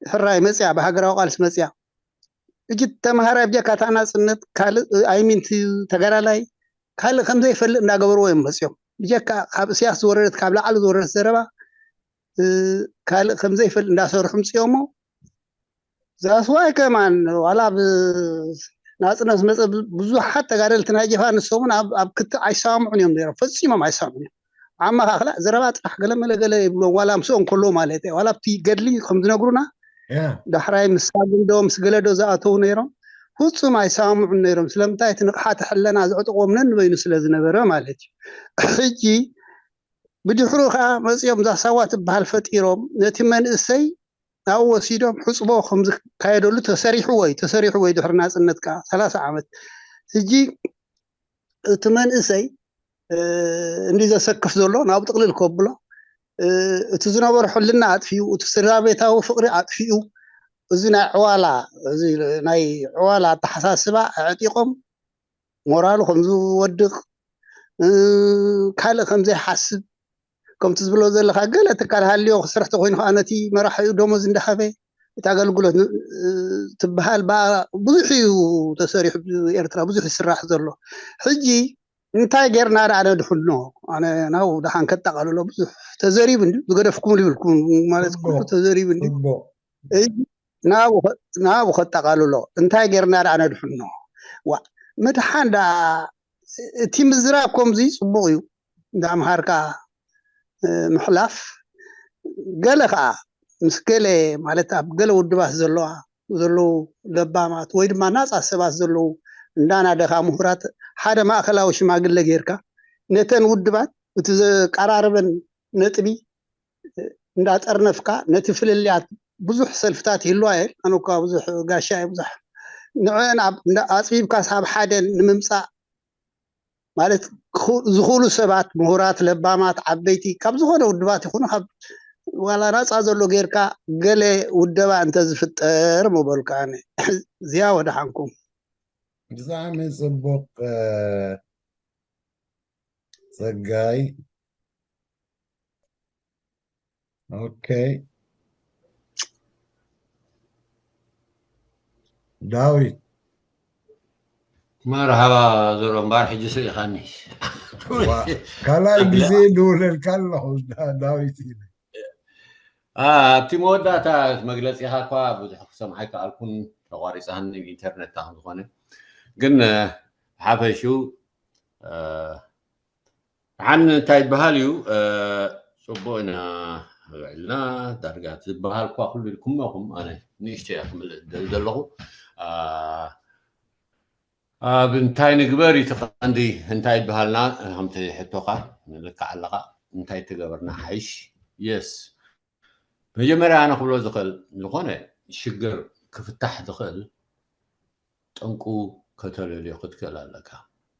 ሕራይ መፅያ፣ ብሃገራዊ ቃልሲ መፅያ። ሕጂ ተምሃራይ ብጀካ እታ ናጽነት ካልእ፣ ኣይሚን እቲ ተጋዳላይ ካልእ ከም ዘይፈልጥ እንዳገበርዎ እዮም መፅዮም። ብጀካ ካብ እስያስ ዝወረደት፣ ካብ ላዕሊ ዝወረደት ዘረባ፣ እ፣ ካልእ ከም ዘይፈልጥ እንዳሰርሑ ምፅዮሞ። ዛስዋይ ከማን ዋላ ብ-፣ ናጽነት መጸ ብ-፣ ብዙሓት ተጋደልቲ ናይ ጀብሃ ንሶምን ኣብ፣ ኣብ ክትዕ ኣይሰማምዑን እዮም ነይሮም። ፈጺሞም ኣይሰማምዑን እዮም። ዓማ ከዓ ክላ ዘረባ ጥራሕ ገለ መለ ገለ ይብሎም፣ ዋላ ምስኦም ከለዉ ማለት እዩ። ዋላ ኣብቲ ገድሊ ከም ዝነግሩና፣ ያ። ዳሕራይ ምስ ሳግንዶ ምስ ገለዶ ዝኣተዉ ነይሮም። ፍጹም ኣይሰማምዑን ነይሮም። ስለምንታይ? እቲ ንቕሓተ ሕልና ዘዕጥቖም ነንበይኑ ስለ ዝነበረ ማለት እዩ። ሕጂ ብድሕሩ ከዓ መጺኦም እዛ ሳዋ ትበሃል ፈጢሮም፣ ነቲ መንእሰይ ናብኡ ወሲዶም ሕጽቦ ከም ዝካየደሉ ተሰሪሕዎ እዩ፣ ተሰሪሕዎ እዩ ድሕሪ ናጽነት ከዓ ሰላሳ ዓመት። ሕጂ እቲ መንእሰይ፣ እ፣ እንዲ ዘሰክፍ ዘሎ ናብኡ ጥቕልል ከብሎ፣ እ፣ እቲ ዝነበሮ ሕልና ኣጥፊኡ፣ እቲ ስድራ ቤታዊ ፍቕሪ ኣጥፊኡ፣ እዚ ናይ ዕዋላ፣ እዚ ናይ ዕዋላ ኣተሓሳስባ ኣዕጢቖም፣ ሞራሉ ከም ዝወድቕ፣ እ፣ ካልእ ከም ዘይሓስብ፣ ከምቲ ዝብሎ ዘለኻ ገለ ትካል ሃልዮ ክሰርሕ ተኮይኑ ከዓ ነቲ መራሒኡ ደሞዝ እንዳሃበ እቲ ኣገልግሎት ን-፣ እ፣ ትበሃል ብኣ ብዙሕ እዩ ተሰሪሑ፣ ኤርትራ ብዙሕ ይስራሕ ዘሎ። ሕጂ እንታይ ጌርና ደኣ ነድሕኖ? ኣነ ናብኡ ደሓን ከጠቓልሎ ብዙሕ ተዘሪቡ እንድዩ፣ ዝገደፍኩምሉ ይብልኩም ማለት ኩሉ ጽቡቕ፣ ተዘሪቡ እንድዩ። ጽቡቕ። ሕጂ ናብኡ ከ-፣ ናብኡ ከጠቓልሎ እንታይ ጌርና ደኣ ነድሕኖ? ዋ፣ ምድሓን ደኣ እቲ ምዝራብ ከምዚ ጽቡቕ እዩ፣ እንዳ ኣምሃርካ ምሕላፍ። ገለ ከዓ ምስ ገለ ማለት ኣብ ገለ ውድባት ዘለዋ ዘለዉ ለባማት ወይ ድማ ናፃ ሰባት ዘለዉ እንዳናደኻ ምሁራት ሓደ ማእኸላዊ ሽማግለ ጌርካ ነተን ውድባት እቲ ዘቀራርበን ነጥቢ እንዳጠርነፍካ ነቲ ፍልልያት ብዙሕ ሰልፍታት ይህልዋ እየን። ኣነ እኳ ብዙሕ ጋሻ እየ ብዙሕ ንዕን ኣፅቢብካ ሳብ ሓደ ንምምፃእ ማለት ዝኽእሉ ሰባት ምሁራት ለባማት ዓበይቲ ካብ ዝኾነ ውድባት ይኹኑ ካብ ዋላ ናፃ ዘሎ ጌርካ ገለ ውደባ እንተዝፍጠር ምበልካ ኣነ እዚያ ወደሓንኩም። ብጣዕሚ ፅቡቅ ጸጋይ። ኦኬ ዳዊት መርሃባ ዘሮ እምበኣር ሕጂ ስኢኻኒ። ካልኣይ ግዜ ደውለልካ ኣለኹ ዳዊት። ኣብቲ መወዳእታ መግለፂኻ እኳ ብዙሕ ክሰምዓ ኣይከኣልኩን፣ ተቋሪፃኒ ኢንተርነት ከም ዝኾነ ግን ሓፈሹ ሓን እንታይ ይበሃል እዩ? ፅቡቅ ኢና ውዕልና ዳርጋ ዝበሃል እኳ ኩሉ ኢልኩም ኢኹም። ኣነ ንእሽተይ እያ ክምልእ ዝደሊ ዘለኹ። ኣብ እንታይ ንግበር እቲ ቀንዲ እንታይ ይበሃልና ከምቲ ሕቶኻ ንልክዕ ኣለኻ። እንታይ ተገበርና ሓይሽ? የስ መጀመርያ ኣነ ክብሎ ዝኽእል ዝኾነ ሽግር ክፍታሕ ዝኽእል ጠንቁ ከተለልዮ ክትክእል ኣለካ።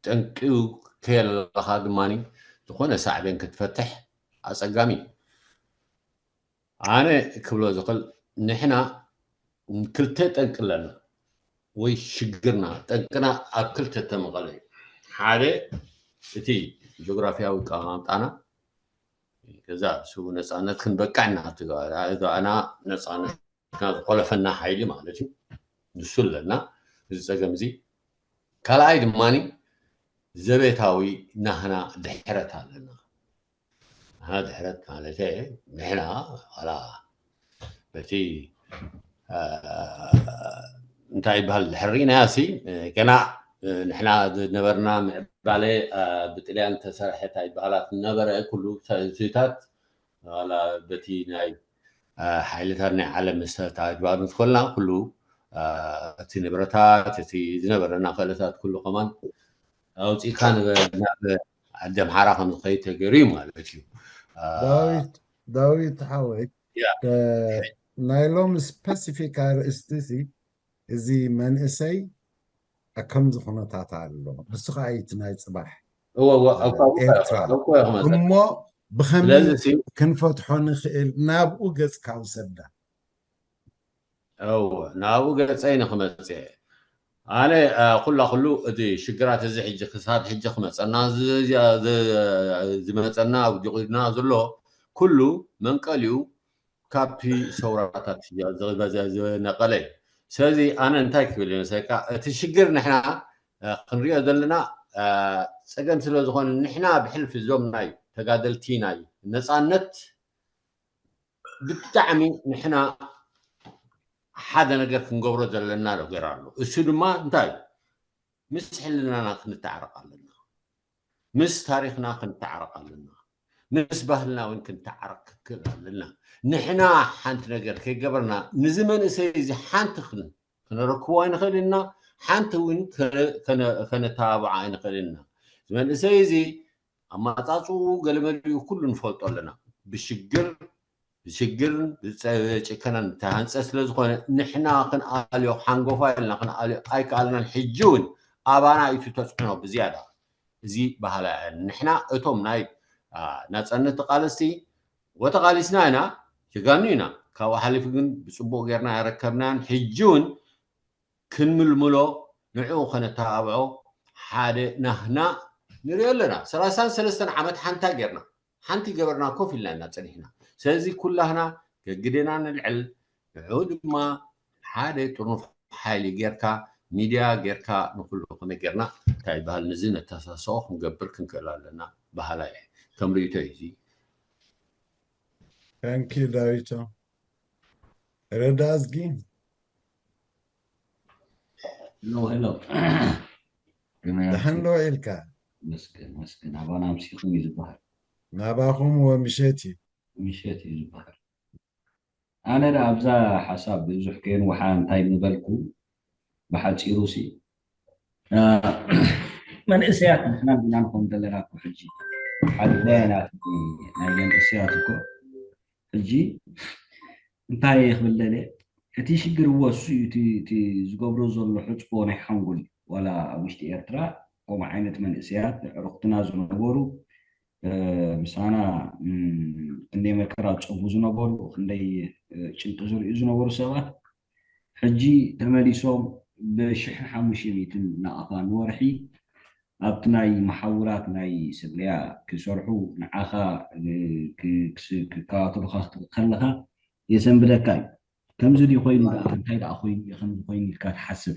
ጠንቂኡ ከየለኻ ድማ ዝኾነ ሳዕቤን ክትፈትሕ ኣፀጋሚ እዩ። ኣነ ክብሎ ዝኽእል ንሕና ክልተ ጠንቂ ኣለና ወይ ሽግርና ጠንቅና ኣብ ክልተ ተመቐለ እዩ። ሓደ እቲ ጂኦግራፊያዊ ኣቀማምጣና ገዛ ሱ ነፃነት ክንበቅዕ ኢና ትገብኣና ነፃነት ዝቆለፈና ሓይሊ ማለት እዩ። ንሱ ኣለና እዚ ፀገም እዚ። ካልኣይ ድማ ዘቤታዊ ናህና ድሕረት ኣለና። ናህና ድሕረት ማለት ንሕና ዋላ በቲ እንታይ ይበሃል ድሕር ርኢናያ ሲ ገና ንሕና ዝነበርና ምዕባለ ብጥልያን ተሰርሐ እንታይ ይበሃላት ነበረ ኩሉ ስታት ዋላ በቲ ናይ ሓይልታት ናይ ዓለም ዝተታግባር ምስ ኮልና ኩሉ እቲ ንብረታት እቲ ዝነበረና ክእለታት ኩሉ ከማን ኣውፂእካ ናብ ዓዲ ኣምሓራ ከም ዝኸይድ ተገይሩ እዩ ማለት እዩ። ዳዊት ዳዊት ሓወይ ናይ ሎም ስፐሲፊክ ኣርእስቲ እዚ መንእሰይ ከምዚ ኩነታት ኣሎ። ንሱ ከዓ እቲ ናይ ፅባሕ ኤርትራ እሞ ብኸመይ ክንፈትሖ ንኽእል ናብኡ ገፅካ ውሰዳ። እወ ናብኡ ገፀይ ንክመፅእ ኣነ ኩላ ኩሉ እቲ ሽግራት እዚ ሕጂ ክሳብ ሕጂ ክመፀና ዝመፀና ኣውዲቑና ዘሎ ኩሉ መንቀሊኡ ካብቲ ሰውራታት ዝነቀለ እዩ። ስለዚ ኣነ እንታይ ክብል ይመስለካ እቲ ሽግር ንሕና ክንሪኦ ዘለና ፀገም ስለ ዝኾነ ንሕና ብሕልፊ እዞም ናይ ተጋደልቲ ናይ ነፃነት ብጣዕሚ ንሕና ሓደ ነገር ክንገብሮ ዘለና ነገር ኣሎ። እሱ ድማ እንታይ ምስ ሕልናና ክንተዓረቕ ኣለና። ምስ ታሪኽና ክንተዓረቕ ኣለና። ምስ ባህልና እውን ክንተዓረቕ ክክእል ኣለና። ንሕና ሓንቲ ነገር ከይገበርና ንዚ መንእሰይ እዚ ሓንቲ ክነረክቦ ኣይንኽእል ኢና። ሓንቲ እውን ከነተባብዖ ኣይንኽእል ኢና። እዚ መንእሰይ እዚ ኣመፃፅኡ ገለመሊኡ ኩሉ ንፈልጦ ኣለና። ብሽግር ብሽግርን ብጭከናን ዝተሃንፀ ስለዝኾነ ንሕና ክንኣልዮ ሓንጎፋ ኢልና ክንኣልዮ ኣይከኣልናን። ሕጂ እውን ኣባና እዩ ተፅዕኖ ብዝያዳ እዚ ባህላ ንሕና እቶም ናይ ናፃነት ተቃለስቲ ወተቃሊስና ኢና ጀጋኑ ኢና። ካብኡ ሓሊፉ ግን ብፅቡቅ ጌርና ያረከብናን ሕጂ እውን ክንምልምሎ ንዕኡ ከነተባብዖ ሓደ ናህና ንሪኦ ኣለና። ሰላሳን ሰለስተን ዓመት ሓንታ ጌርና ሓንቲ ገበርና ኮፍ ኢልና ኢና ጸኒሕና። ስለዚ ኩላህና ገግዴና ንልዕል፣ ንዕኡ ድማ ሓደ ጥርኑፍ ሓይሊ ጌርካ ሚድያ ጌርካ ንኩሉ ከመይ ጌርና እንታይ ይበሃል ንዚ ነተሳስኦ ክንገብር ክንክእል ኣለና በሃላይ እየ። ከም ርእይቶ እዩ እዚ። Thank you ዳዊቶ። ረዳዝጊ ሄሎ ሄሎ ከመይ ደሓን ኣምሲ- ዶ ኢልካ? መስገን መስገን ኣባና ኣምሲኹም እዩ ዝበሃል። ናባኹም ወምሸት እዩ። ምሸት እዩ ዝበሃል። ኣነ ዳ ኣብዛ ሓሳብ ብዙሕ ከየንውሓ እንታይ ምበልኩ፣ ብሓፂሩ ሲ እ፣ መንእሰያት ንሕና ዲና ንኾን ዘለና እኮ ሕጂ ሓደ ናይ ናት ናይ መንእሰያት እኮ ሕጂ እንታይ ክብል ደለ፣ እቲ ሽግር እዎ እሱ እዩ፣ እቲ እቲ ዝገብሮ ዘሎ ሕፅቦ ናይ ሓንጎል እዩ። ዋላ ኣብ ውሽጢ ኤርትራ ከምኡ ዓይነት መንእሰያት ኣዕሩኽትና ዝነበሩ እ፣ ምሳና እም፣ ክንደይ መከራ ዝፀቡ ዝነበሩ፣ ክንደይ እ፣ ጭንቂ ዝርእዩ ዝነበሩ ሰባት ሕጂ ተመሊሶም ብሽሕን ሓሙሽተ ሚእትን ናቕፋ ንወርሒ ኣብቲ ናይ መሓውራት ናይ ስብልያ ክሰርሑ ንዓኻ እ፣ ክ- ክስ- ክከታተሉኻ ክትርኢ ከለኻ የሰንብደካ እዩ። ከምዚ ድዩ ኮይኑ ደኣ እንታይ ደኣ ኮይኑ እዩ ከምዚ ኮይኑ ኢልካ ትሓስብ።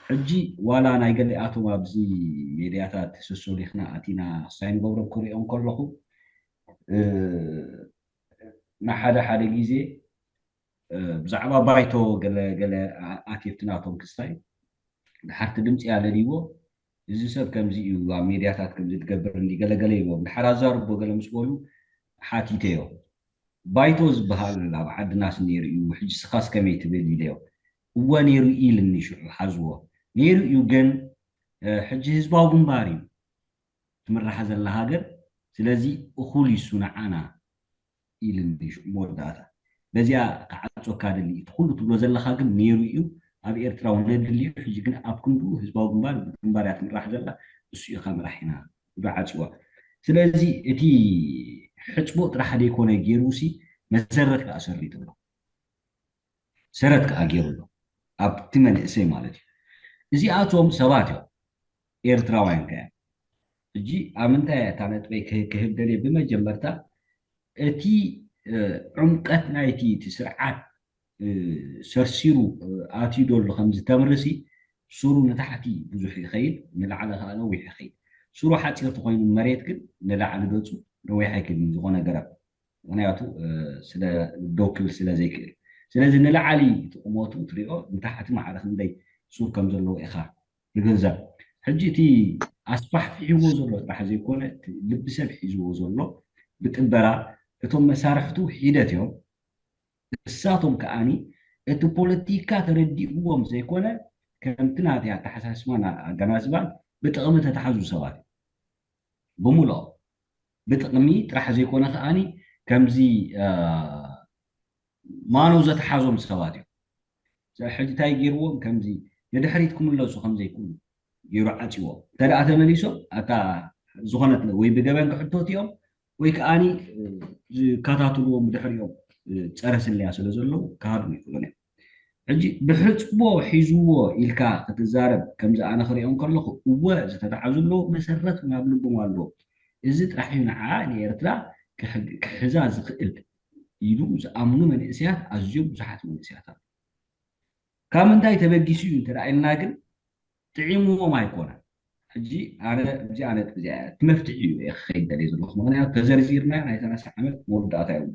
ሕጂ ዋላ ናይ ገሊኣቶም ኣብዚ ሜድያታት ሰሶሊኽና ኣቲና ክሳይ ንገብሮም ክሪኦም ከለኹ እ፣ ንሓደ ሓደ ግዜ እ፣ ብዛዕባ ባይቶ ገለ ገለ ኣ- ኣቲፍቲ ናቶም ክስታይ ድሓርቲ ድምፂ ኣለልይዎ እዚ ሰብ ከምዚ እዩ ኣብ ሜድያታት ከምዚ ትገብር እንዲ ገለገለ ይብሎም ድሓር ኣዛርቦ ገለ ምስ በሉ ሓቲተዮ ባይቶ ዝበሃል ኣብ ዓድናስ ነይሩ እዩ ሕጂ ስኻስ ከመይ ትብል ኢለዮ እወ ነይሩ ኢልኒ ሽዑ ሓዝዎ ነይሩ እዩ ግን እ፣ ሕጂ ህዝባዊ ግንባር እዩ ትምራሕ ዘላ ሃገር ስለዚ እኹል ይሱ ንዓና ኢልኒ ሽዑ መወዳእታ በዚኣ ክዓፆካ ደሊ እቲ ኩሉ ትብሎ ዘለኻ ግን ነይሩ እዩ ኣብ ኤርትራ እውን ነድሊ እዩ ሕጂ ግን ኣብ ክንዱ ህዝባዊ ግንባር ብግንባር እያ ትምራሕ ዘላ እሱ ኢኻ ምራሕ ኢና ኢሉ ዓፅዋ ስለዚ እቲ ሕፅቦ ጥራሕ ዘይኮነ ገይሩ ሲ መሰረት ከዓ ሰሪቱ ኣሎ ሰረት ከዓ ገይሩ ኣሎ ኣብቲ መንእሰይ ማለት እዩ እዚኣቶም ሰባት እዮም ኤርትራውያን ከ ሕጂ ኣብ ምንታይ እታ ነጥበይ ክህ- ክህብ ደልየ ብመጀመርታ እቲ እ፣ ዕምቀት ናይቲ እቲ ስርዓት እ፣ ሰርሲሩ እ፣ ኣትዩ ደሎ ከምዚ ተምርሲ ሱሩ ንታሕቲ ብዙሕ ይኸይድ ንላዕሊ ከዓ ነዊሕ ይኸይድ ሱሩ ሓፂር ተኮይኑ መሬት ግን ንላዕሊ ገፁ ነዊሕ ኣይክድን ዝኾነ ገረብ ምክንያቱ እ፣ ስለ ደው ክብል ስለ ዘይክእል ስለዚ ንላዕሊ እቲ ቁመቱ ትሪኦ ንታሕቲ ማዕረ ክንደይ ሱር ከም ዘለዎ ኢኻ ንግንዘብ ሕጂ እቲ ኣስፋሕፊሕዎ ዘሎ ጥራሕ ዘይኮነ እቲ ልቢ ሰብ ሒዝዎ ዘሎ ብጥበራ እቶም መሳርሕቱ ሒደት እዮም እሳቶም ከዓኒ እቲ ፖለቲካ ተረዲእዎም ዘይኮነ ከምቲ ናተይ ኣተሓሳስባን ኣገናዝባን ብጥቕሚ ተተሓዙ ሰባት እዮም ብምልኦም ብጥቕሚ ጥራሕ ዘይኮነ ከዓኒ ከምዚ እ፣ ማኖ ዘተሓዞም ሰባት እዮም ሕጂ እንታይ ገይርዎም ከምዚ ንድሕሪት ክምለሱ ከምዘይክእሉ ገይሩ ዓፅዎም እንተ ደኣ ተመሊሶም ኣታ ዝኾነት ወይ ብገበን ክሕተቱ እዮም ወይ ከዓኒ ዝከታተልዎም ብድሕሪኦም ፀረ ስለያ ስለ ዘለዉ ክሃድሙ ይኽእሉን እዮም ሕጂ ብሕፅቦ ሒዝዎ ኢልካ ክትዛረብ ከምዚ ኣነ ክሪኦም ከለኹ እወ ዝተተሓዙ ኣለዉ መሰረት ናብ ልቦም ኣለዎ እዚ ጥራሕ እዩ ንዓ ንኤርትራ ክሕግ- ክሕዛ ዝኽእል ኢሉ ዝኣምኑ መንእሰያት ኣዝዮም ብዙሓት መንእሰያት ኣለዉ ካብ ምንታይ ተበጊሱ እዩ እንተ ኢልና ግን ጥዒምዎም ኣይኮነን ሕጂ ኣነ እዚኣ ነጥቢ እዚኣ እያ እቲ መፍትሒ እዩ እየ ክኸይድ ደልየ ዘለኹ ምክንያቱ ተዘርዚርና ናይ ሰላሳ ዓመት መወዳእታ የብሉ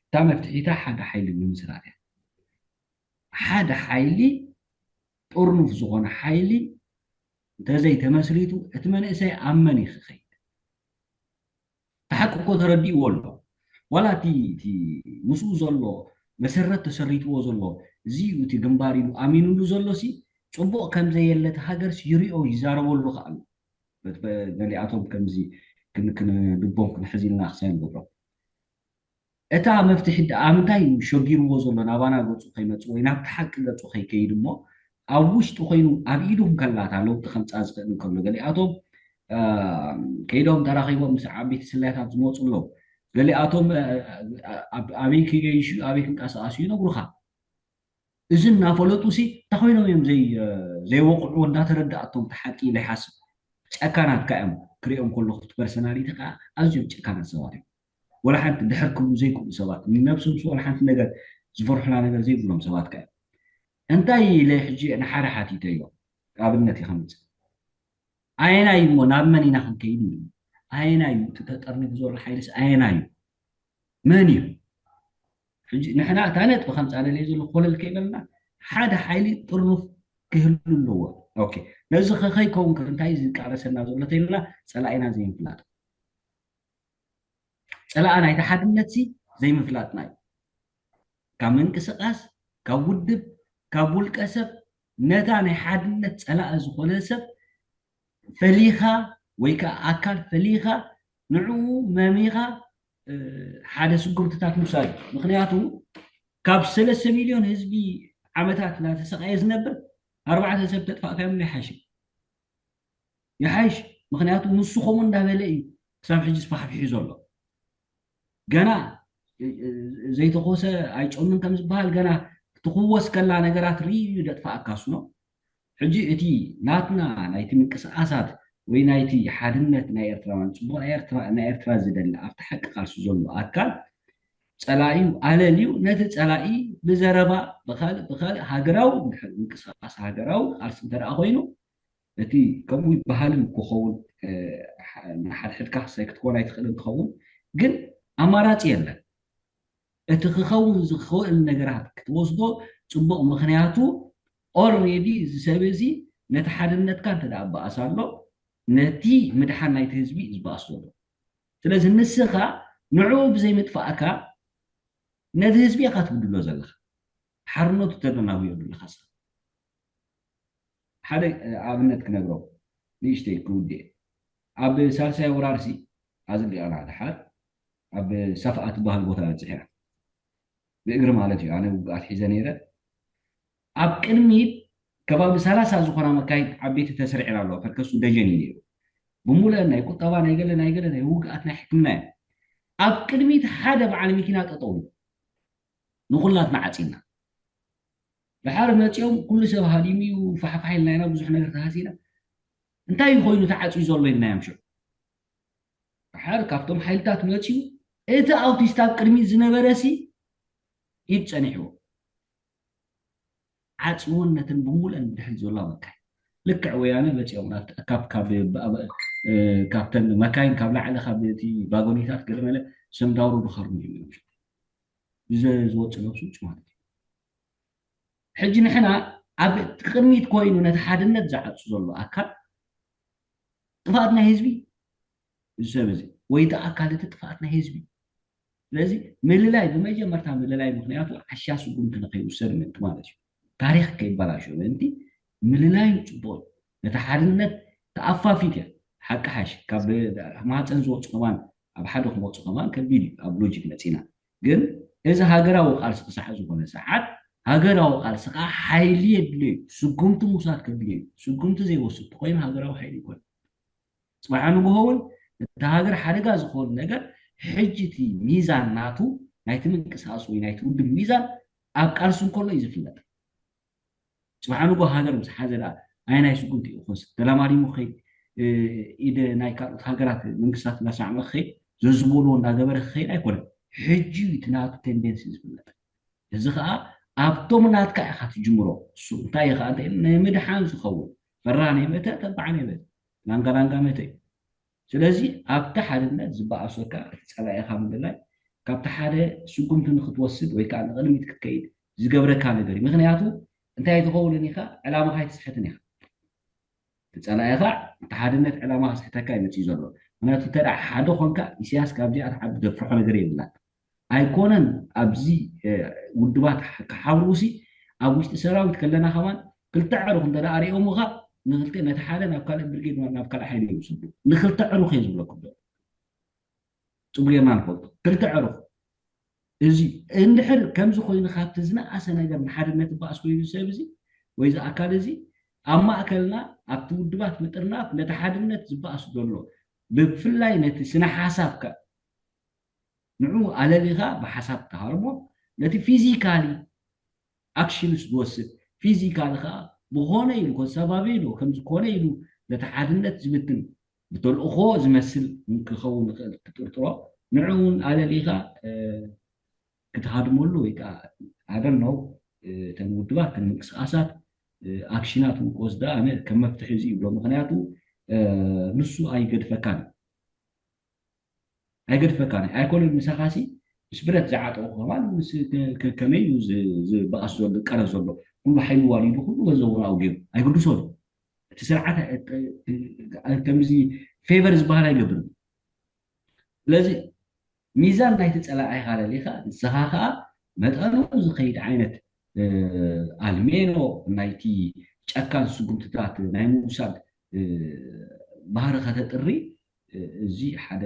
እታ መፍትሒታ ሓደ ሓይሊ ንምስራት እያ ሓደ ሓይሊ ጥርኑፍ ዝኾነ ሓይሊ እንተዘይተመስሪቱ እቲ መንእሰይ ኣብ መን እዩ ክኸይድ እቲ ሓቂ እኮ ተረዲእዎ ኣሎ ዋላ እቲ እቲ ምስኡ ዘሎ መሰረት ተሰሪትዎ ዘሎ እዚ እዩ እቲ ግንባር ኢሉ ኣሚኑሉ ዘሎ ሲ ፅቡቕ ከም ዘየለ እቲ ሃገር ሲ ይሪኦ ይዛረበሉ ከዓ ኣሎ በቲ በ- ገሊኣቶም ከምዚ ክን- ክን- ልቦም ክንሕዝ ኢልና ክሳይ ንገብሮም እታ መፍትሒ ደኣ ምንታይ እዩ ሸጊርዎ ዘሎ ናባና ገፁ ከይመፁ ወይ ናብቲ ሓቂ ገፁ ከይከይድ እሞ ኣብ ውሽጢ ኮይኑ ኣብ ኢዱ እንከላታ ለውጢ ከምፃ ዝኽእል እንከሎ ገሊኣቶም ከይዶም ተራኺቦም ምስ ዓበይቲ ስለያታት ዝመፁ ኣለዉ ገሊኣቶም ኣበይ ክገይሹ ኣበይ ክንቀሳቀሱ ይነግሩካ እዚ እናፈለጡ ሲ እንታይ ኮይኖም እዮም ዘይወቅዕዎ እንዳተረዳኣቶም ተሓቂ ኢለ ይሓስብ ጨካናት ከ እዮም ክሪኦም ከለኹ እቲ ፐርሰናሊቲ ከዓ ኣዝዮም ጨካናት ሰባት እዮም ወላ ሓንቲ ድሕር ክብሉ ዘይክእሉ ሰባት ንነብሶም ሲ ወላ ሓንቲ ነገር ዝፈርሑላ ነገር ዘይብሎም ሰባት ከ እዮም እንታይ ኢለ ሕጂ ንሓደ ሓቲተዮ ኣብነት እዩ ከምፅእ ኣየናይ እሞ ናብ መን ኢና ክንከይድ እዩ ኣየናይ እዩ እቲ ተጠርኒፉ ዘሎ ሓይልስ ኣየናይ እዩ መን እዩ ሕጂ ንሕና እታ ነጥቢ ከምፃ ደልየ ዘሎ ኮለል ከይበልና ሓደ ሓይሊ ጥርኑፍ ክህሉ ኣለዎ ኦኬ ነዚ ከከይከውን ከ እንታይ ዝቃለሰና ዘሎ ተይልና ጸላኢና ዘይምፍላጥ። ጸላኣ ናይቲ ሓድነት ሲ ዘይምፍላጥና እዩ። ካብ ምንቅስቃስ፣ ካብ ውድብ፣ ካብ ውልቀ ሰብ ነታ ናይ ሓድነት ጸላኢ ዝኾነ ሰብ ፈሊኻ ወይ ከዓ ኣካል ፈሊኻ ንዕኡ መሚኻ ሓደ ስጉምትታት ምውሳድ እዩ። ምክንያቱ ካብ ሰለስተ ሚልዮን ህዝቢ ዓመታት እናተሰቃየ ዝነብር ኣርባዕተ ሰብ ተጥፋእካዮም ይሓይሽ። ይሓይሽ። ምክንያቱ ንሱ ከምኡ እንዳበለ እዩ ክሳብ ሕጂ ስፋሕፊሑ ዘሎ። ገና ዘይተኮሰ ኣይጨምን ከም ዝበሃል ገና ክትክወስ ከላ ነገራት ርእዩ እዩ ደጥፋኣካ ስኖ። ሕጂ እቲ ናትና ናይቲ ምንቅስቃሳት ወይ ናይቲ ሓድነት ናይ ኤርትራውያን፣ ጽቡቕ ናይ ኤርትራ ናይ ኤርትራ ዝደሊ ኣብቲ ሓቂ ቃልሲ ዘሎ ኣካል ጸላኢዩ ኣለልዩ ነቲ ጸላኢ ብዘረባ ብካልእ ብካልእ ሃገራዊ ምንቅስቃስ ሃገራዊ ቃልሲ እንተ ደኣ ኮይኑ እቲ ከምኡ ይበሃልን ክኸውን ንሓድሕድካ ክሳይ ክትኮን ኣይትኽእልን ትኸውን ግን ኣማራፂ የለን። እቲ ክኸውን ዝኽእል ነገራት ክትወስዶ ፅቡቕ ምክንያቱ ኦልሬዲ እዚ ሰብ እዚ ነቲ ሓድነትካ እንተ ደኣ በኣስ ኣሎ ነቲ ምድሓን ናይቲ ህዝቢ እዩ ዝበኣስ ዘሎ። ስለዚ ንስኻ ንዕኡ ብዘይምጥፋእካ ነቲ ህዝቢ ኢኻ ትብድሎ ዘለኻ። ሓርነቱ ተደናጉዮ ዘለኻ ሰብ ሓደ ኣብነት ክነግሮ ንእሽተይ ክውድእ ኣብ ሳልሳይ ወራርሲ ኣዝሊኣና ድሓር ኣብ ሰፍኣ ትበሃል ቦታ በፂሕና ብእግሪ ማለት እዩ ኣነ ውግኣት ሒዘ ነይረ ኣብ ቅድሚት ከባቢ ሰላሳ ዝኾና መካይን ዓበይቲ ተሰሪዐን ኣለዋ ፐርከሱ ደጀን እዩ ነይሩ ብሙሉአን ናይ ቁጠባ ናይ ገለ ናይ ገለ ናይ ውግኣት ናይ ሕክምና እዮም ኣብ ቅድሚት ሓደ በዓል መኪና ጠጠው ንኹላትና ዓፂና ድሓር መፂኦም ኩሉ ሰብ ሃዲሙ እዩ ፋሕፋሕ ኢልና ኢና ብዙሕ ነገር ተሃሲና እንታይ እዩ ኮይኑ ተዓፅዩ ዘሎ ኢልናዮም ሽዑ ድሓር ካብቶም ሓይልታት መፂኡ እቲ ኣውቲስት ኣብ ቅድሚት ዝነበረ ሲ ኢድ ፀኒሕዎ ዓፅዎን ነተን ብሙሉአን ብድሕሪት ዘለዋ መካይን ልክዕ ወያነ መፂኦም ካብተን መካይን ካብ ላዕሊ ካብ እቲ ባጎኒታት ገለመለ ሰምዳውሩ ድኸርሙ እዮም ዝወፅእ ነብሱ ውጭ ማለት እዩ ሕጂ ንሕና ኣብ ቅድሚት ኮይኑ ነቲ ሓድነት ዝዓፁ ዘሎ ኣካል ጥፋኣት ናይ ህዝቢ እዚ ሰብ እዚ ወይ እቲ ኣካል እቲ ጥፋኣት ናይ ህዝቢ ስለዚ ምልላይ ብመጀመርታ ምልላይ ምክንያቱ ዓሻ ስጉምቲ ንከይውሰድ ምእንቲ ማለት እዩ ታሪክ ከይበላሾ ምእንቲ ምልላይ ፅቡቅ ነቲ ሓድነት ተኣፋፊት እያ ሓቂ ሓሽ ካብ ማፀን ዝወፁ ከማን ኣብ ሓደ ክመፁ ከማን ከቢድ እዩ ኣብ ሎጂክ መፂና ግን እዚ ሃገራዊ ቃልሲ ክሳዕ ዝኾነ ሰዓት ሃገራዊ ቃልሲ ከዓ ሓይሊ የድልዮ ስጉምቲ ምውሳድ ከድልዮ ስጉምቲ ዘይወስድ ተኮይኑ ሃገራዊ ሓይሊ ይኮን ፅባሕ ንግሆ እውን እቲ ሃገር ሓደጋ ዝኾኑ ነገር ሕጂ እቲ ሚዛን ናቱ ናይቲ ምንቅስቃስ ወይ ናይቲ ውድብ ሚዛን ኣብ ቃልሲ እንከሎ እዩ ዝፍለጥ ፅባሕ ንግሆ ሃገር ምስ ሓዘ ደኣ ኣየናይ ስጉምቲ እዩ ክወስድ ተለማዲሙ ክኸይድ ኢደ ናይ ካልኦት ሃገራት መንግስታት እናሰማዕመ ክኸይድ ዘዝበልዎ እናገበረ ክኸይድ ኣይኮነን ሕጂ እዩ እቲ ናቱ ቴንደንሲ ዝፍለጥ እዚ ከዓ ኣብቶም ናትካ ኢኻ ትጅምሮ እሱ እንታይ ከዓ እንተ ንምድሓን ዝኸውን ፈራ ናይ መተ ተባዕ ናይ መተ ላንጋ ላንጋ መተ እዩ ስለዚ ኣብቲ ሓድነት ዝበኣሰካ እቲ ፀላኢኻ ምልላይ ካብቲ ሓደ ስጉምቲ ንክትወስድ ወይ ከዓ ንቅድሚት ክትከይድ ዝገብረካ ነገር እዩ ምክንያቱ እንታይ ትኸውንን ኢኻ ዕላማኻ ኣይትስሕትን ኢኻ እቲ ፀላኢኻ እቲ ሓድነት ዕላማ ክስሕተካ ይመፅእ ዘሎ ምክንያቱ እንተ ሓደ ኮንካ ኢሳያስ ካብዚኣ ትዓቢ ዘፍርሖ ነገር የብላን ኣይኮነን ኣብዚ ውድባት ክሓብሩ ሲ ኣብ ውሽጢ ሰራዊት ከለና ከማን ክልተ ዕሩኽ እንተ ሪኦምኻ ንክልተ ነቲ ሓደ ናብ ካልእ ብርጌድ ናብ ካልእ ሓይሊ ይውስዱ ንክልተ ዕሩኽ እየ ዝብለኩም ዘሎ ፅቡቅ ጌርና ንፈልጦ ክልተ ዕሩኽ እዚ እንድሕር ከምዚ ኮይኑ ካብቲ ዝነኣሰ ነገር ንሓድነት ባእስ ኮይኑ ሰብ እዚ ወይ እዚ ኣካል እዚ ኣብ ማእከልና ኣብቲ ውድባት ምጥርናፍ ነቲ ሓድነት ዝበኣስ ዘሎ ብፍላይ ነቲ ስነ ሓሳብካ ንዑ ኣለሊኻ ብሓሳብ ተሃርሞ ነቲ ፊዚካሊ ኣክሽንስ ዝወስድ ፊዚካሊ ከዓ ብኾነ ኢሉ ኮን ሰባቢ ኢሉ ከምዚ ኮነ ኢሉ ነቲ ሓድነት ዝብትን ብተልእኾ ዝመስል ክኸውን ይኽእል ትጥርጥሮ ንዑ እውን ኣለሊኻ ክትሃድመሉ ወይ ከዓ ኣደነው እተን ውድባት እተን ምንቅስቃሳት ኣክሽናት እውን ክወስዳ ኣነ ከም መፍትሒ እዚ ይብሎ ምክንያቱ ንሱ ኣይገድፈካን ኣይገድፈካን ኣይኮነን ምሳኻሲ ምስ ብረት ዝዓጠቑ ከማን ምስ ከመይ እዩ ዝበኣስ ዘሎ ዝቀረ ዘሎ ኩሉ ሓይሉ ዋሊዱ ኩሉ ገንዘቡ ናብኡ ገይሩ ኣይግድሶን እቲ ስርዓት ከምዚ ፌቨር ዝበሃል ኣይገብርን። ስለዚ ሚዛን ናይቲ ፀላኢኻ ለሊኻ ንስኻ ከዓ መጠኑ ዝኸይድ ዓይነት ኣልሜኖ ናይቲ ጨካን ስጉምትታት ናይ ምውሳድ ባህሪ ከተጥሪ እዚ ሓደ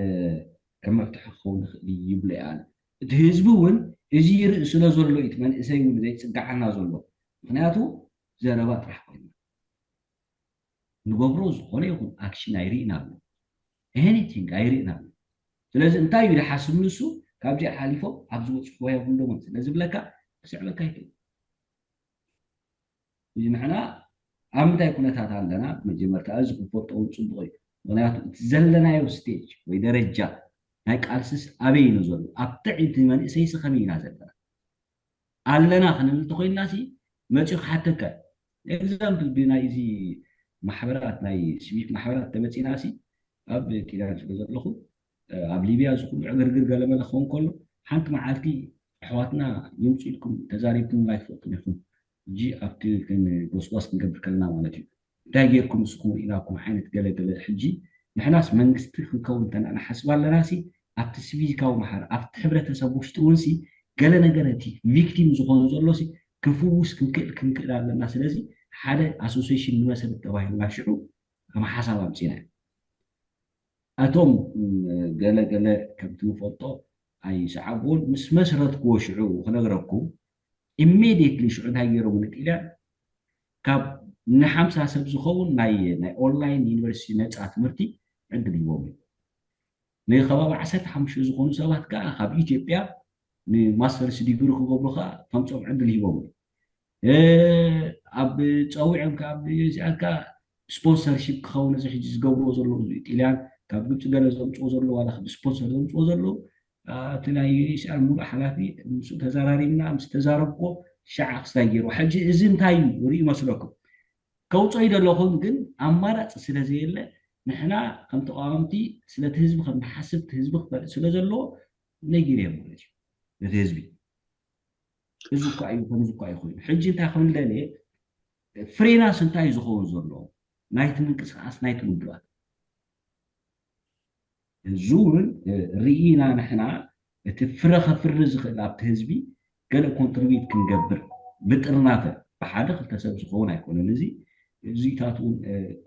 ከም መፍትሒ ክኸውን ይኽእል ይብሎ እየ ኣነ። እቲ ህዝቢ እውን እዚ ይርኢ ስለ ዘሎ እዩ እቲ መንእሰይ እውን ዘይፅግዓና ዘሎ። ምክንያቱ ዘረባ ጥራሕ ኮይና ንገብሮ ዝኾነ ይኹን ኣክሽን ኣይርኢን ኣሎ። ኤኒቲንግ ኣይርኢን ኣሎ። ስለዚ እንታይ እዩ ዝሓስብ ንሱ ካብዚኣ ሓሊፎም ኣብ ዝበፅሕዎ የብሎምን ስለ ዝብለካ ክስዕበካ ይኽእል። እዚ ንሕና ኣብ ምንታይ ኩነታት ኣለና መጀመርታ እዚ ክንፈልጦ እውን ፅቡቕ እዩ። ምክንያቱ እቲ ዘለናዮ ስቴጅ ወይ ደረጃ ናይ ቃልስስ ኣበይ እዩ ዘሎ? ኣብ ጥዒ እቲ መንእሰይሲ ከመይ ኢና ዘለና ኣለና ክንብል እንተኮይንና ሲ መፂኡ ክሓተካ እዩ። ኤግዛምፕል ብናይ እዚ ማሕበራት ናይ ሲቪክ ማሕበራት ተመፂና ሲ ኣብ ኪዳን ስለ ዘለኹ ኣብ ሊብያ እዚ ኩሉ ዕግርግር ገለመለ ክኸውን ከሎ ሓንቲ መዓልቲ ኣሕዋትና ይምፁ ኢልኩም ተዛሪብኩም ኣይትፈልጡን ኢኹም። ሕጂ ኣብቲ ጎስጓስ ክንገብር ከለና ማለት እዩ እንታይ ጌርኩም ንስኹም ርኢናኩም ዓይነት ገለገለ ሕጂ ንሕናስ መንግስቲ ክንከውን እንተና ንሓስብ ኣለና ሲ ኣብቲ ሲቪካዊ ማሕበር ኣብቲ ሕብረተሰብ ውሽጢ እውን ሲ ገለ ነገር እቲ ቪክቲም ዝኾኑ ዘሎ ሲ ክንፍውስ ክንክእል ክንክእል ኣለና ስለዚ ሓደ ኣሶሲሽን ንመሰረት ተባሂልና ሽዑ ከም ሓሳብ ኣምፂና እቶም ገለ ገለ ከምቲ ንፈልጦ ኣይሰዓብዎን ምስ መስረትክዎ ሽዑ ክነግረኩም ኢሜዲየትሊ ሽዑ እንታይ ገይሮም ንጥልያን ካብ ንሓምሳ ሰብ ዝኸውን ናይ ናይ ኦንላይን ዩኒቨርሲቲ ነፃ ትምህርቲ ዕድል ሂቦም እዩ ንከባቢ ዓሰርተ ሓሙሽተ ዝኾኑ ሰባት ከዓ ካብ ኢትዮጵያ ንማስተርስ ዲግሪ ክገብሩ ከዓ ከምፆም ዕድል ሂቦም እዩ ኣብ ፀዊዖም ካብ ዚኣካ ስፖንሰርሺፕ ክኸውን እዚ ሕጂ ዝገብርዎ ዘለዉ እዚ ጥልያን ካብ ግብፂ ገለ ዘምፅዎ ዘለዉ ዋላ ብስፖንሰር ዘምፅዎ ዘለዉ እቲ ናይ ዩኤስኣር ሙሉእ ሓላፊ ምስ ተዘራሪብና ምስ ተዛረብኮ ሻዓ ክስታይ ገይርዎ ሕጂ እዚ እንታይ እዩ ርኢ መስለኩም ከውፅኦ ይደለኹም ግን ኣማራፂ ስለ ዘየለ ንሕና ከም ተቃወምቲ ስለቲ ህዝቢ ከም ንሓስብ ህዝቢ ክፈልጥ ስለ ዘለዎ ነጊር እዮም ማለት እዩ ነቲ ህዝቢ እዚ እኳ እዩ ከምዚ እኳ እዩ ኮይኑ ሕጂ እንታይ ከም ደልየ ፍሬናስ እንታይ ዝኸውን ዘሎ ናይቲ ምንቅስቃስ ናይቲ ውድባት እዚ እውን ርኢና ንሕና እቲ ፍረ ከፍሪ ዝኽእል ኣብቲ ህዝቢ ገለ ኮንትሪቢዩት ክንገብር ብጥርናፈ ብሓደ ክልተ ሰብ ዝኸውን ኣይኮነን እዚ እዚታት እውን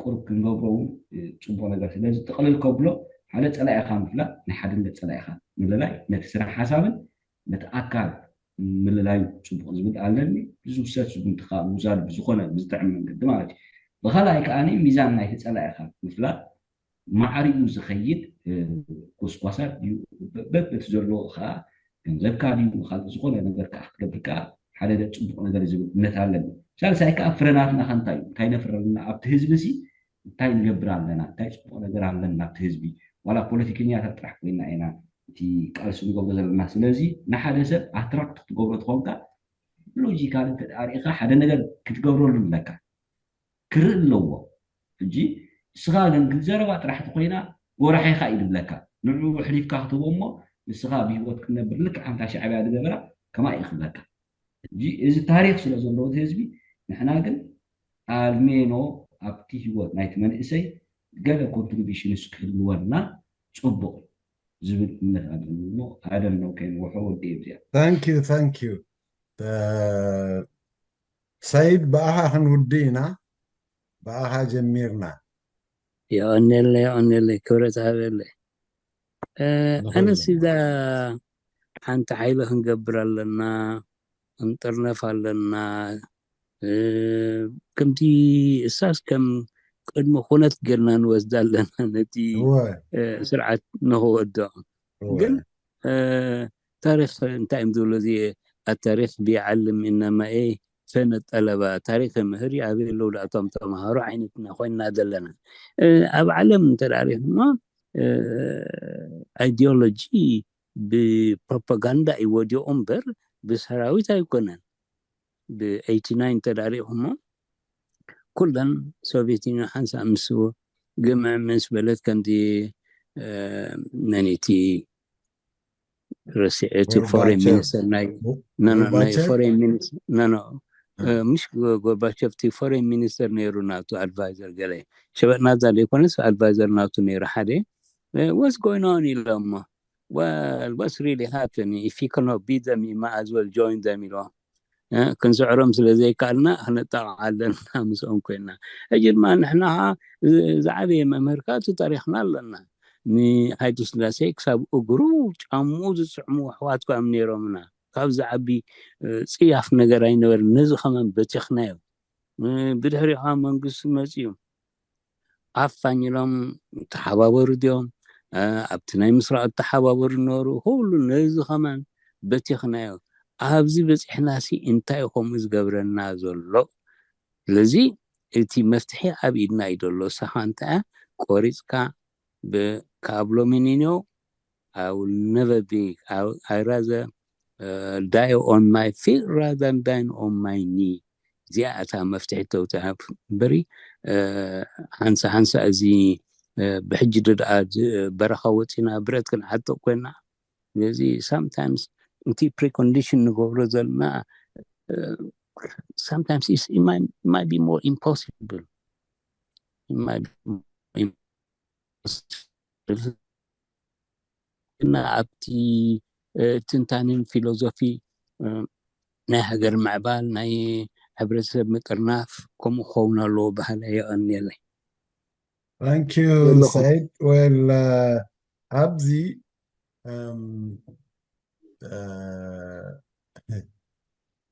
ቁርብ ክንገብሮ እውን ፅቡቅ ነገር ስለዚ ጥቅልል ከብሎ ሓደ ፀላኢኻ ምፍላጥ ናይ ሓድነት ፀላኢኻ ምልላይ ነቲ ስራሕ ሓሳብን ነቲ ኣካል ምልላዩ ፅቡቅ ዝብል ኣለኒ ብዝውሰድ ስጉምቲ ከዓ ምውሳድ ብዝኮነ ብዝጥዕም መንገዲ ማለት እዩ ብካልኣይ ከዓ ሚዛን ናይቲ ፀላኢኻ ምፍላጥ ማዕሪኡ ዝኸይድ ጎስጓሳት ድዩ በበቲ ዘለዎ ከዓ ገንዘብካ ድዩ ካልእ ዝኾነ ነገር ከዓ ክትገብር ከዓ ሓደ ደ ፅቡቅ ነገር ዝብል እምነት ኣለኒ ሳልሳይ ከዓ ፍረናትና ከንታይ እዩ እንታይ ነፍረልና ኣብቲ ህዝቢ ሲ እንታይ ንገብር ኣለና እንታይ ፅቡቅ ነገር ኣለና ኣብቲ ህዝቢ ዋላ ፖለቲከኛታት ጥራሕ ኮይና ኢና እቲ ቃልሲ ንገብሮ ዘለና ስለዚ ንሓደ ሰብ ኣትራክት ክትገብሮ ትኾንካ ሎጂካል እንተደኣ ርኢኻ ሓደ ነገር ክትገብረሉ ኣለካ ክርኢ ኣለዎ ሕጂ ንስኻ ግን ክትዘረባ ጥራሕ ተኮይና ጎራሒኻ እዩ ዝብለካ ንዕኡ ኣሕሊፍካ ክትህቦ እሞ ንስኻ ብሂወት ክትነብር ልክዕ ከምታ ሻዕብያ ዝገበራ ከማይ እዩ ክብለካ ሕጂ እዚ ታሪክ ስለ ዘለዎ እቲ ህዝቢ ንሕና ግን ኣልሜኖ ኣብቲ ሂወት ናይቲ መንእሰይ ገለ ኮንትሪቢሽንስ ክህልወና ፅቡቅ ዝብል እምነት ኣለኒ እሞ ኣደም ነው ከይንወሖ ወዲ እዚኣ ታንኪዩ ታንኪዩ ሰይድ ብኣኻ ክንውዲ ኢና ብኣኻ ጀሚርና የቐኔለ የቐኔለ ክብረት ሃበለ ኣነስ እዛ ሓንቲ ሓይሊ ክንገብር ኣለና ክንጥርነፍ ኣለና ከምቲ እሳስ ከም ቅድሚ ኩነት ጌርና ንወስዳ ኣለና ነቲ ስርዓት ንክወድቕ ግን ታሪክ እንታይ እዮም ዝብሉ እዚ ኣታሪክ ቢዓልም ኢናማ ኤ ፈነ ጠለባ ታሪክ ምህር ኣበይ ኣለዉ ዳእቶም ተምሃሮ ዓይነትና ኮይና ዘለና ኣብ ዓለም እንተዳሪክና ኣይዲዮሎጂ ብፕሮፓጋንዳ እዩ ወዲቑ እምበር ብሰራዊት ኣይኮነን ብ89 ተዳሪኹሞ ኩለን ሶቪየት ዩኒየን ሓንሳእ ምስ ግምዕ ምስ በለት ከምዚ ነኒቲ ረሲዐ እቲ ፎሬን ሚኒስተር ናይ ናይ ፎሬን ሚኒስተር ምሽ ጎርባቸፍ እቲ ፎሬን ሚኒስተር ነይሩ ናቱ ኣድቫይዘር ገለ ሸበጥናዛ ዘይኮነስ ኣድቫይዘር ናቱ ነይሩ ሓደ። What's going on ኢሎሞ? Well, what's really happening? If you cannot beat them, you might as well join them ኢሎ። ክንስዕሮም ስለ ዘይከኣልና ክነጣቕዓ ኣለና ምስኦም ኮይና። ሕጂ ድማ ንሕና ዝዓበየ መምህር ከዓ ተጠሪኽና ኣለና። ንሃይለ ስላሴ ክሳብ እግሩ ጫምኡ ዝስዕሙ ኣሕዋት ኮም ነይሮምና። ካብ ዝዓቢ ፅያፍ ነገር ኣይነበርን። ነዚ ከመን በቲኽናዮ። ብድሕሪኡ ከዓ መንግስቲ መፅዩ። ኣፋኝ ኢሎም ተሓባበሩ ድዮም? ኣብቲ ናይ ምስራቕ ተሓባበሩ ነበሩ። ኩሉ ነዚ ከማን በቲኽናዮ። ኣብዚ በፂሕናሲ እንታይ እዩ ከምኡ ዝገብረና ዘሎ? ስለዚ እቲ መፍትሒ ኣብ ኢድና እዩ ዘሎ። ንሳኻ እንታይ እያ? ቆሪፅካ ካብ ሎሚ ንንዮ I will never be I rather die on my feet rather than dying on my knee። እዚኣ እታ መፍትሒ ተውፅኣ እምበሪ ሓንሳ ሓንሳ እዚ ብሕጂ ደኣ በረኻ ወፂና ብረት ክንዓጥቕ ኮይና። ስለዚ sometimes እቲ precondition ንገብሮ ዘለና sometimes it might be more impossible እና ኣብቲ ትንታንን ፊሎዞፊ ናይ ሃገር ምዕባል ናይ ሕብረተሰብ ምጥርናፍ ከምኡ ክኸውን ኣለዎ ባህላ የቐንየለይ። Thank you ሰይድ። Well ኣብዚ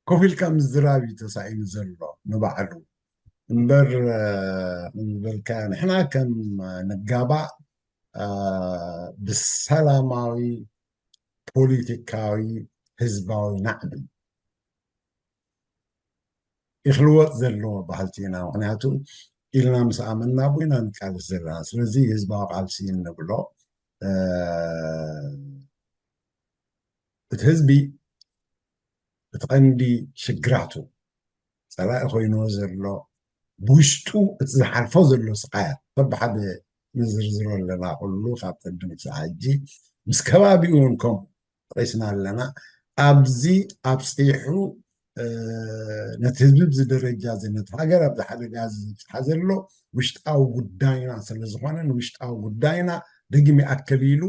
ኮፍ ኢልካ ምዝራብ እዩ ተሳኢኑ ዘሎ ንባዕሉ እምበር ዝበልካ ንሕና ከም ንጋባእ ብሰላማዊ ፖለቲካዊ ህዝባዊ ናዕቢ ይክልወጥ ዘለዎ ባህልቲ ኢና። ምክንያቱ ኢልና ምስ ኣመና ኢና ንቃልስ ዘለና። ስለዚ ህዝባዊ ቃልሲ እንብሎ እቲ ህዝቢ እቲ ቀንዲ ሽግራቱ ፀላኢ ኮይንዎ ዘሎ ብውሽጡ እቲ ዝሓልፎ ዘሎ ስቃያት በብሓደ ንዝርዝሮ ኣለና። ኩሉ ካብ ቅድም ክሳዕ ሕጂ ምስ ከባቢኡ እውን ከምኡ ጠቂስና ኣለና። ኣብዚ ኣብፂሑ ነቲ ህዝቢ ብዚ ደረጃ እዚ ነቲ ሃገር ኣብዚ ሓደጋ እዚ ዘብፅሓ ዘሎ ውሽጣዊ ጉዳይና ስለዝኾነ ንውሽጣዊ ጉዳይና ደጊም ይኣክል ኢሉ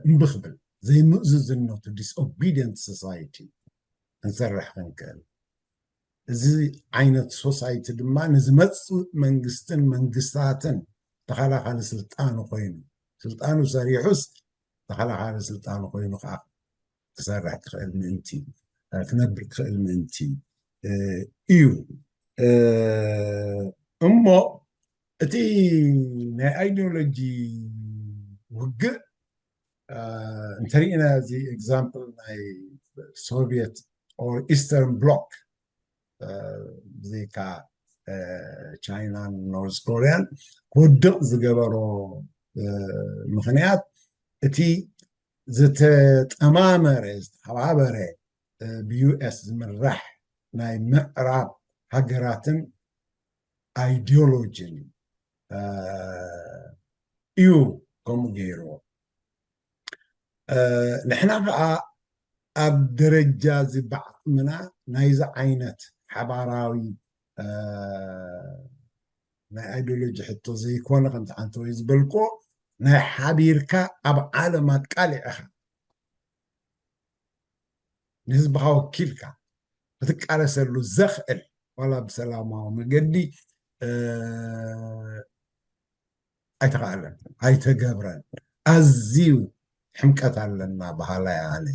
እምቢ ክብል ዘይምእዝዝነቱ disobedient society ክንሰርሕ ክንክእል እዚ ዓይነት ሶሳይቲ ድማ ንዝመፅእ መንግስትን መንግስታትን ተኸላኻሊ ስልጣኑ ኮይኑ ስልጣኑ ሰሪሑስ ተኸላኻሊ ስልጣኑ ኮይኑ ከዓ ክሰርሕ ክኽእል ምእንቲ ክነብር ክኽእል ምእንቲ እዩ። እሞ እቲ ናይ ኣይዲዮሎጂ ውግእ እንተሪእና እዚ example ናይ ሶቪየት or Eastern Bloc ብዘይካ ቻይናን ኖርዝ ኮሪያን ክወድቕ ዝገበሮ ምኽንያት እቲ ዝተጠማመረ ዝተሓባበረ ብ US ዝምራሕ ናይ ምዕራብ ሃገራትን ኣይዲዮሎጂን እዩ ከምኡ ገይርዎ። ንሕና ከዓ ኣብ ደረጃ እዚ ብዓቕምና ናይዚ ዓይነት ሓባራዊ ናይ ኣይዲዮሎጂ ሕቶ ዘይኮነ ከምቲ ሓንቲ ወይ ዝበልኮ ናይ ሓቢርካ ኣብ ዓለም ኣቃሊዕኻ ንህዝብኻ ወኪልካ ክትቃለሰሉ ዘኽእል ዋላ ብሰላማዊ መገዲ ኣይተኻእለን ኣይተገብረን። ኣዝዩ ሕምቀት ኣለና በሃላይ ኣነ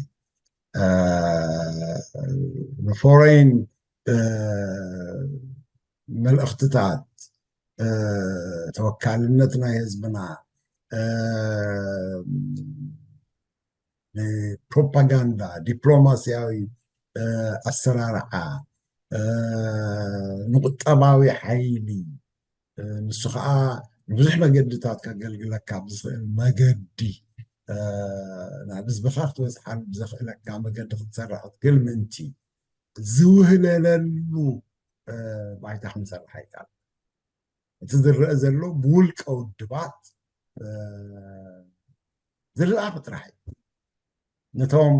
ንፎሬን መልእኽትታት ተወካልነት ናይ ህዝብና ንፕሮፓጋንዳ ዲፕሎማሲያዊ ኣሰራርሓ ንቁጠባዊ ሓይሊ ንሱ ከዓ ንብዙሕ መገድታት ከገልግለካ ብዝኽእል መገዲ ናብ ህዝብኻ ክትበፅሓሉ ብዘኽእለካ መገዲ ክትሰርሕ ክትክእል ምእንቲ ዝውህለለሉ ባይታ ክንሰርሕ ኣይከኣል። እቲ ዝረአ ዘሎ ብውልቀ ውድባት ዝለኣኽ ጥራሕ እዩ። ነቶም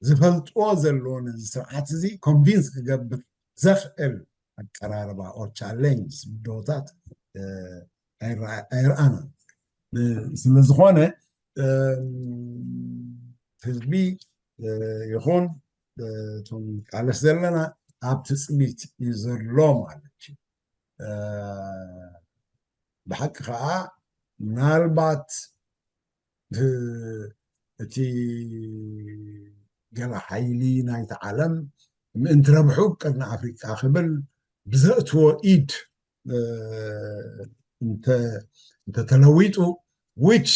ዝፈልጥዎ ዘለዎ ነዚ ስርዓት እዚ ኮንቪንስ ክገብር ዘኽእል ኣቀራርባ or challenge ብድሆታት ኣይረኣናን። ስለዝኾነ ህዝቢ ይኹን እቶም ቃለስ ዘለና ኣብ ትፅቢት እዩ ዘሎ ማለት እዩ። ብሓቂ ከዓ ምናልባት እቲ ገለ ሓይሊ ናይቲ ዓለም ምእንቲ ረብሑ ቅድሚ ኣፍሪቃ ክብል ብዘእትዎ ኢድ እንተተለዊጡ which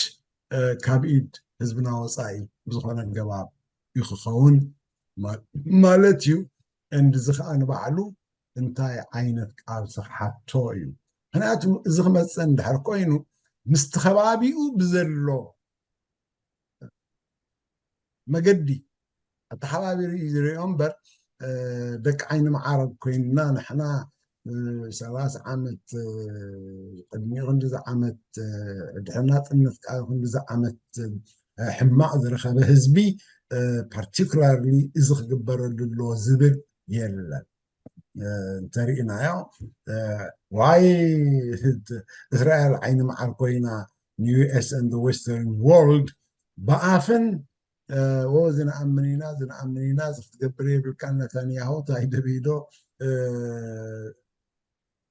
ካብ ኢድ ህዝብና ወፃኢ ብዝኾነ ኣገባብ እዩ ክኸውን ማለት እዩ። እንድዚ ከዓ ንባዕሉ እንታይ ዓይነት ቃልሲ ክሓቶ እዩ? ምክንያቱ እዚ ክመፅእ እንድሕር ኮይኑ ምስቲ ከባቢኡ ብዘሎ መገዲ ኣተሓባቢሩ እዩ ዝሪኦ እምበር ደቂ ዓይኒ መዓረግ ኮይንና ንሕና ሰላሳ ዓመት ቅድሚኡ ክንዲዚ ዓመት ድሕሪ ናፅነት ከዓ ክንዲዚ ዓመት ሕማቕ ዝረኸበ ህዝቢ particularly እዚ ክግበረሉ ኣለዎ ዝብል የለን። እንተሪእናዮ ዋይ እስራኤል ዓይኒ መዓር ኮይና ንዩኤስ and western world ብኣፍን ዝንኣምን ኢና ዝንኣምን ኢና እዚ ክትገብር የብልካ ነታንያሁ እንታይ ደቢዶ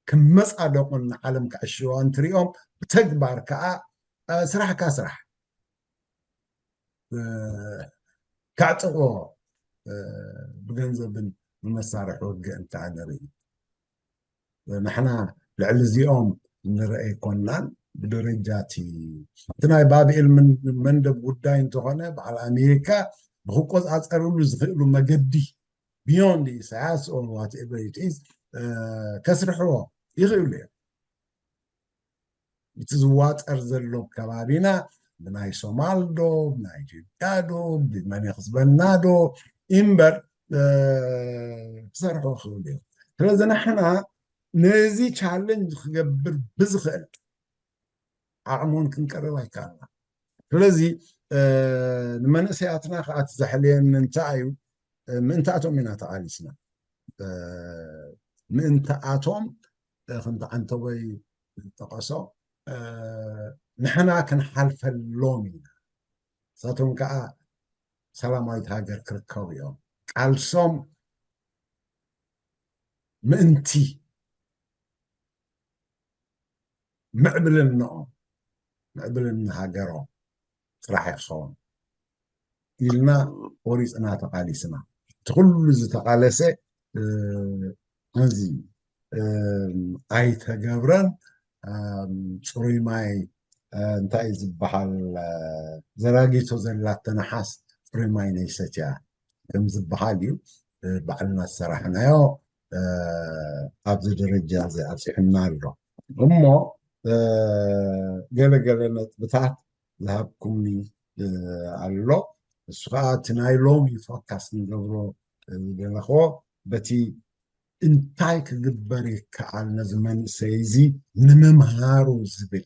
ክመፃደቁን ንዓለም ክዕሽዋ እንትሪኦም ብተግባር ከዓ ስራሕካ ስራሕ ከዕጥቕዎ ብገንዘብን ብመሳርሒ ውግእ እንከዓ ንርኢ ንሕና ልዕሊ እዚኦም ንርአ ኣይኮናን ብደረጃ እቲ እቲ ናይ ባብኤል መንደብ ጉዳይ እንተኾነ በዓል ኣሜሪካ ብክቆፃፀርሉ ዝኽእሉ መገዲ beyond ኢሳያስ or whatever it is ከስርሕዎ ይኽእሉ እዮም። እቲ ዝዋጠር ዘሎ ከባቢና ብናይ ሶማል ዶ ብናይ ኢትዮጵያ ዶ ብመን ክስበና ዶ እምበር ክሰርሑ ክኽእሉ እዮም። ስለዚ ንሕና ነዚ challenge ክገብር ብዝኽእል ዓቕሞን ክንቀርብ ኣይከኣልና። ስለዚ ንመንእሰያትና ከዓ እቲ ዘሕልየኒ እንታይ እዩ ምእንታኣቶም ኢና ተቓሊስና ምእንታኣቶም ክንተ ዓንተቦይ ዝጠቐሶ ንሕና ክንሓልፈሎም ኢና። ንሳቶም ከዓ ሰላማዊት ሃገር ክርከቡ እዮም። ቃልሶም ምእንቲ ምዕብልንኦም ምዕብልን ሃገሮም ጥራሕ ይኸውን ኢልና ቆሪፅና ተቃሊስና። እቲ ኩሉ ዝተቃለሰ እዚ ኣይተገብረን። ፅሩይ ማይ እንታይ ዝበሃል ዘራጊቶ ዘላተ ነሓስ ፅሩይ ማይ ነይሰትያ ከም ዝበሃል እዩ። ባዕልና ዝሰራሕናዮ ኣብዚ ደረጃ እዚ ኣብፂሑና ኣሎ እሞ ገለ ገለ ነጥብታት ዝሃብኩምኒ ኣሎ። እሱ ከዓ እቲ ናይ ሎሚ ፎካስ ንገብሮ ዝደለኽዎ በቲ እንታይ ክግበር ይከኣል ነዚ መንእሰይ እዚ ንምምሃሩ ዝብል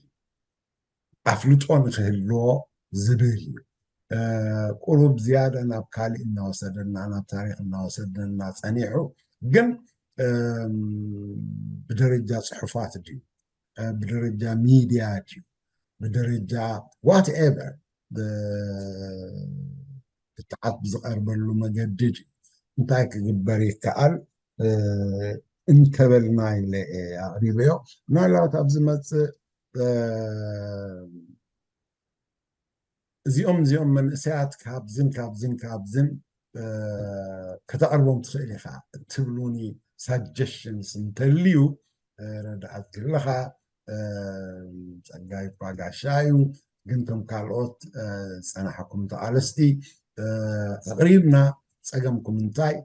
ኣፍልጦ ንክህልዎ ዝብል እዩ። ቁሩብ ዝያዳ ናብ ካሊእ እናወሰደና ናብ ታሪክ እናወሰደና ፀኒሑ ግን ብደረጃ ፅሑፋት ድዩ ብደረጃ ሚድያ ድዩ ብደረጃ whatever ብትዓት ብዝቐርበሉ መገዲ ድዩ እንታይ ክግበር ይከኣል እንተበልና ኢለ ኣቕሪበዮ። ምናልባት ኣብ ዝመፅእ እዚኦም እዚኦም መንእሰያት ካብዝን ካብዝን ካብዝን ከተቕርቦም ትኽእል ኢኻ እትብሉኒ suggestions እንተልዩ ረዳኣት ክህልኻ ፀጋይ እኳ ጋሻ እዩ ግን ቶም ካልኦት ዝፀናሕኩም ተቓለስቲ ኣቕሪብና ፀገምኩም እንታይ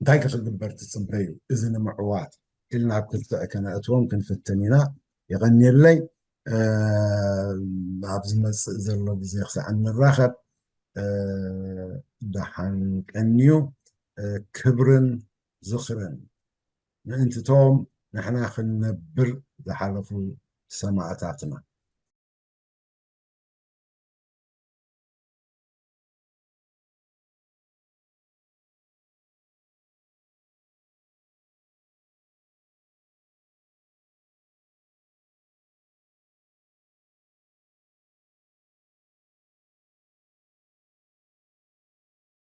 እንታይ ክግበር ትፅበዩ እዚ ንምዕዋት ኢልና ኣብ ክትዕ ከነእትዎም ክንፍትን ኢና። የቐንየለይ። ኣብ ዝመፅእ ዘሎ ግዜ ክሳዕ እንራኸብ ደሓን ቀንዩ። ክብርን ዝኽርን ምእንትቶም ንሕና ክንነብር ዝሓለፉ ሰማእታትና።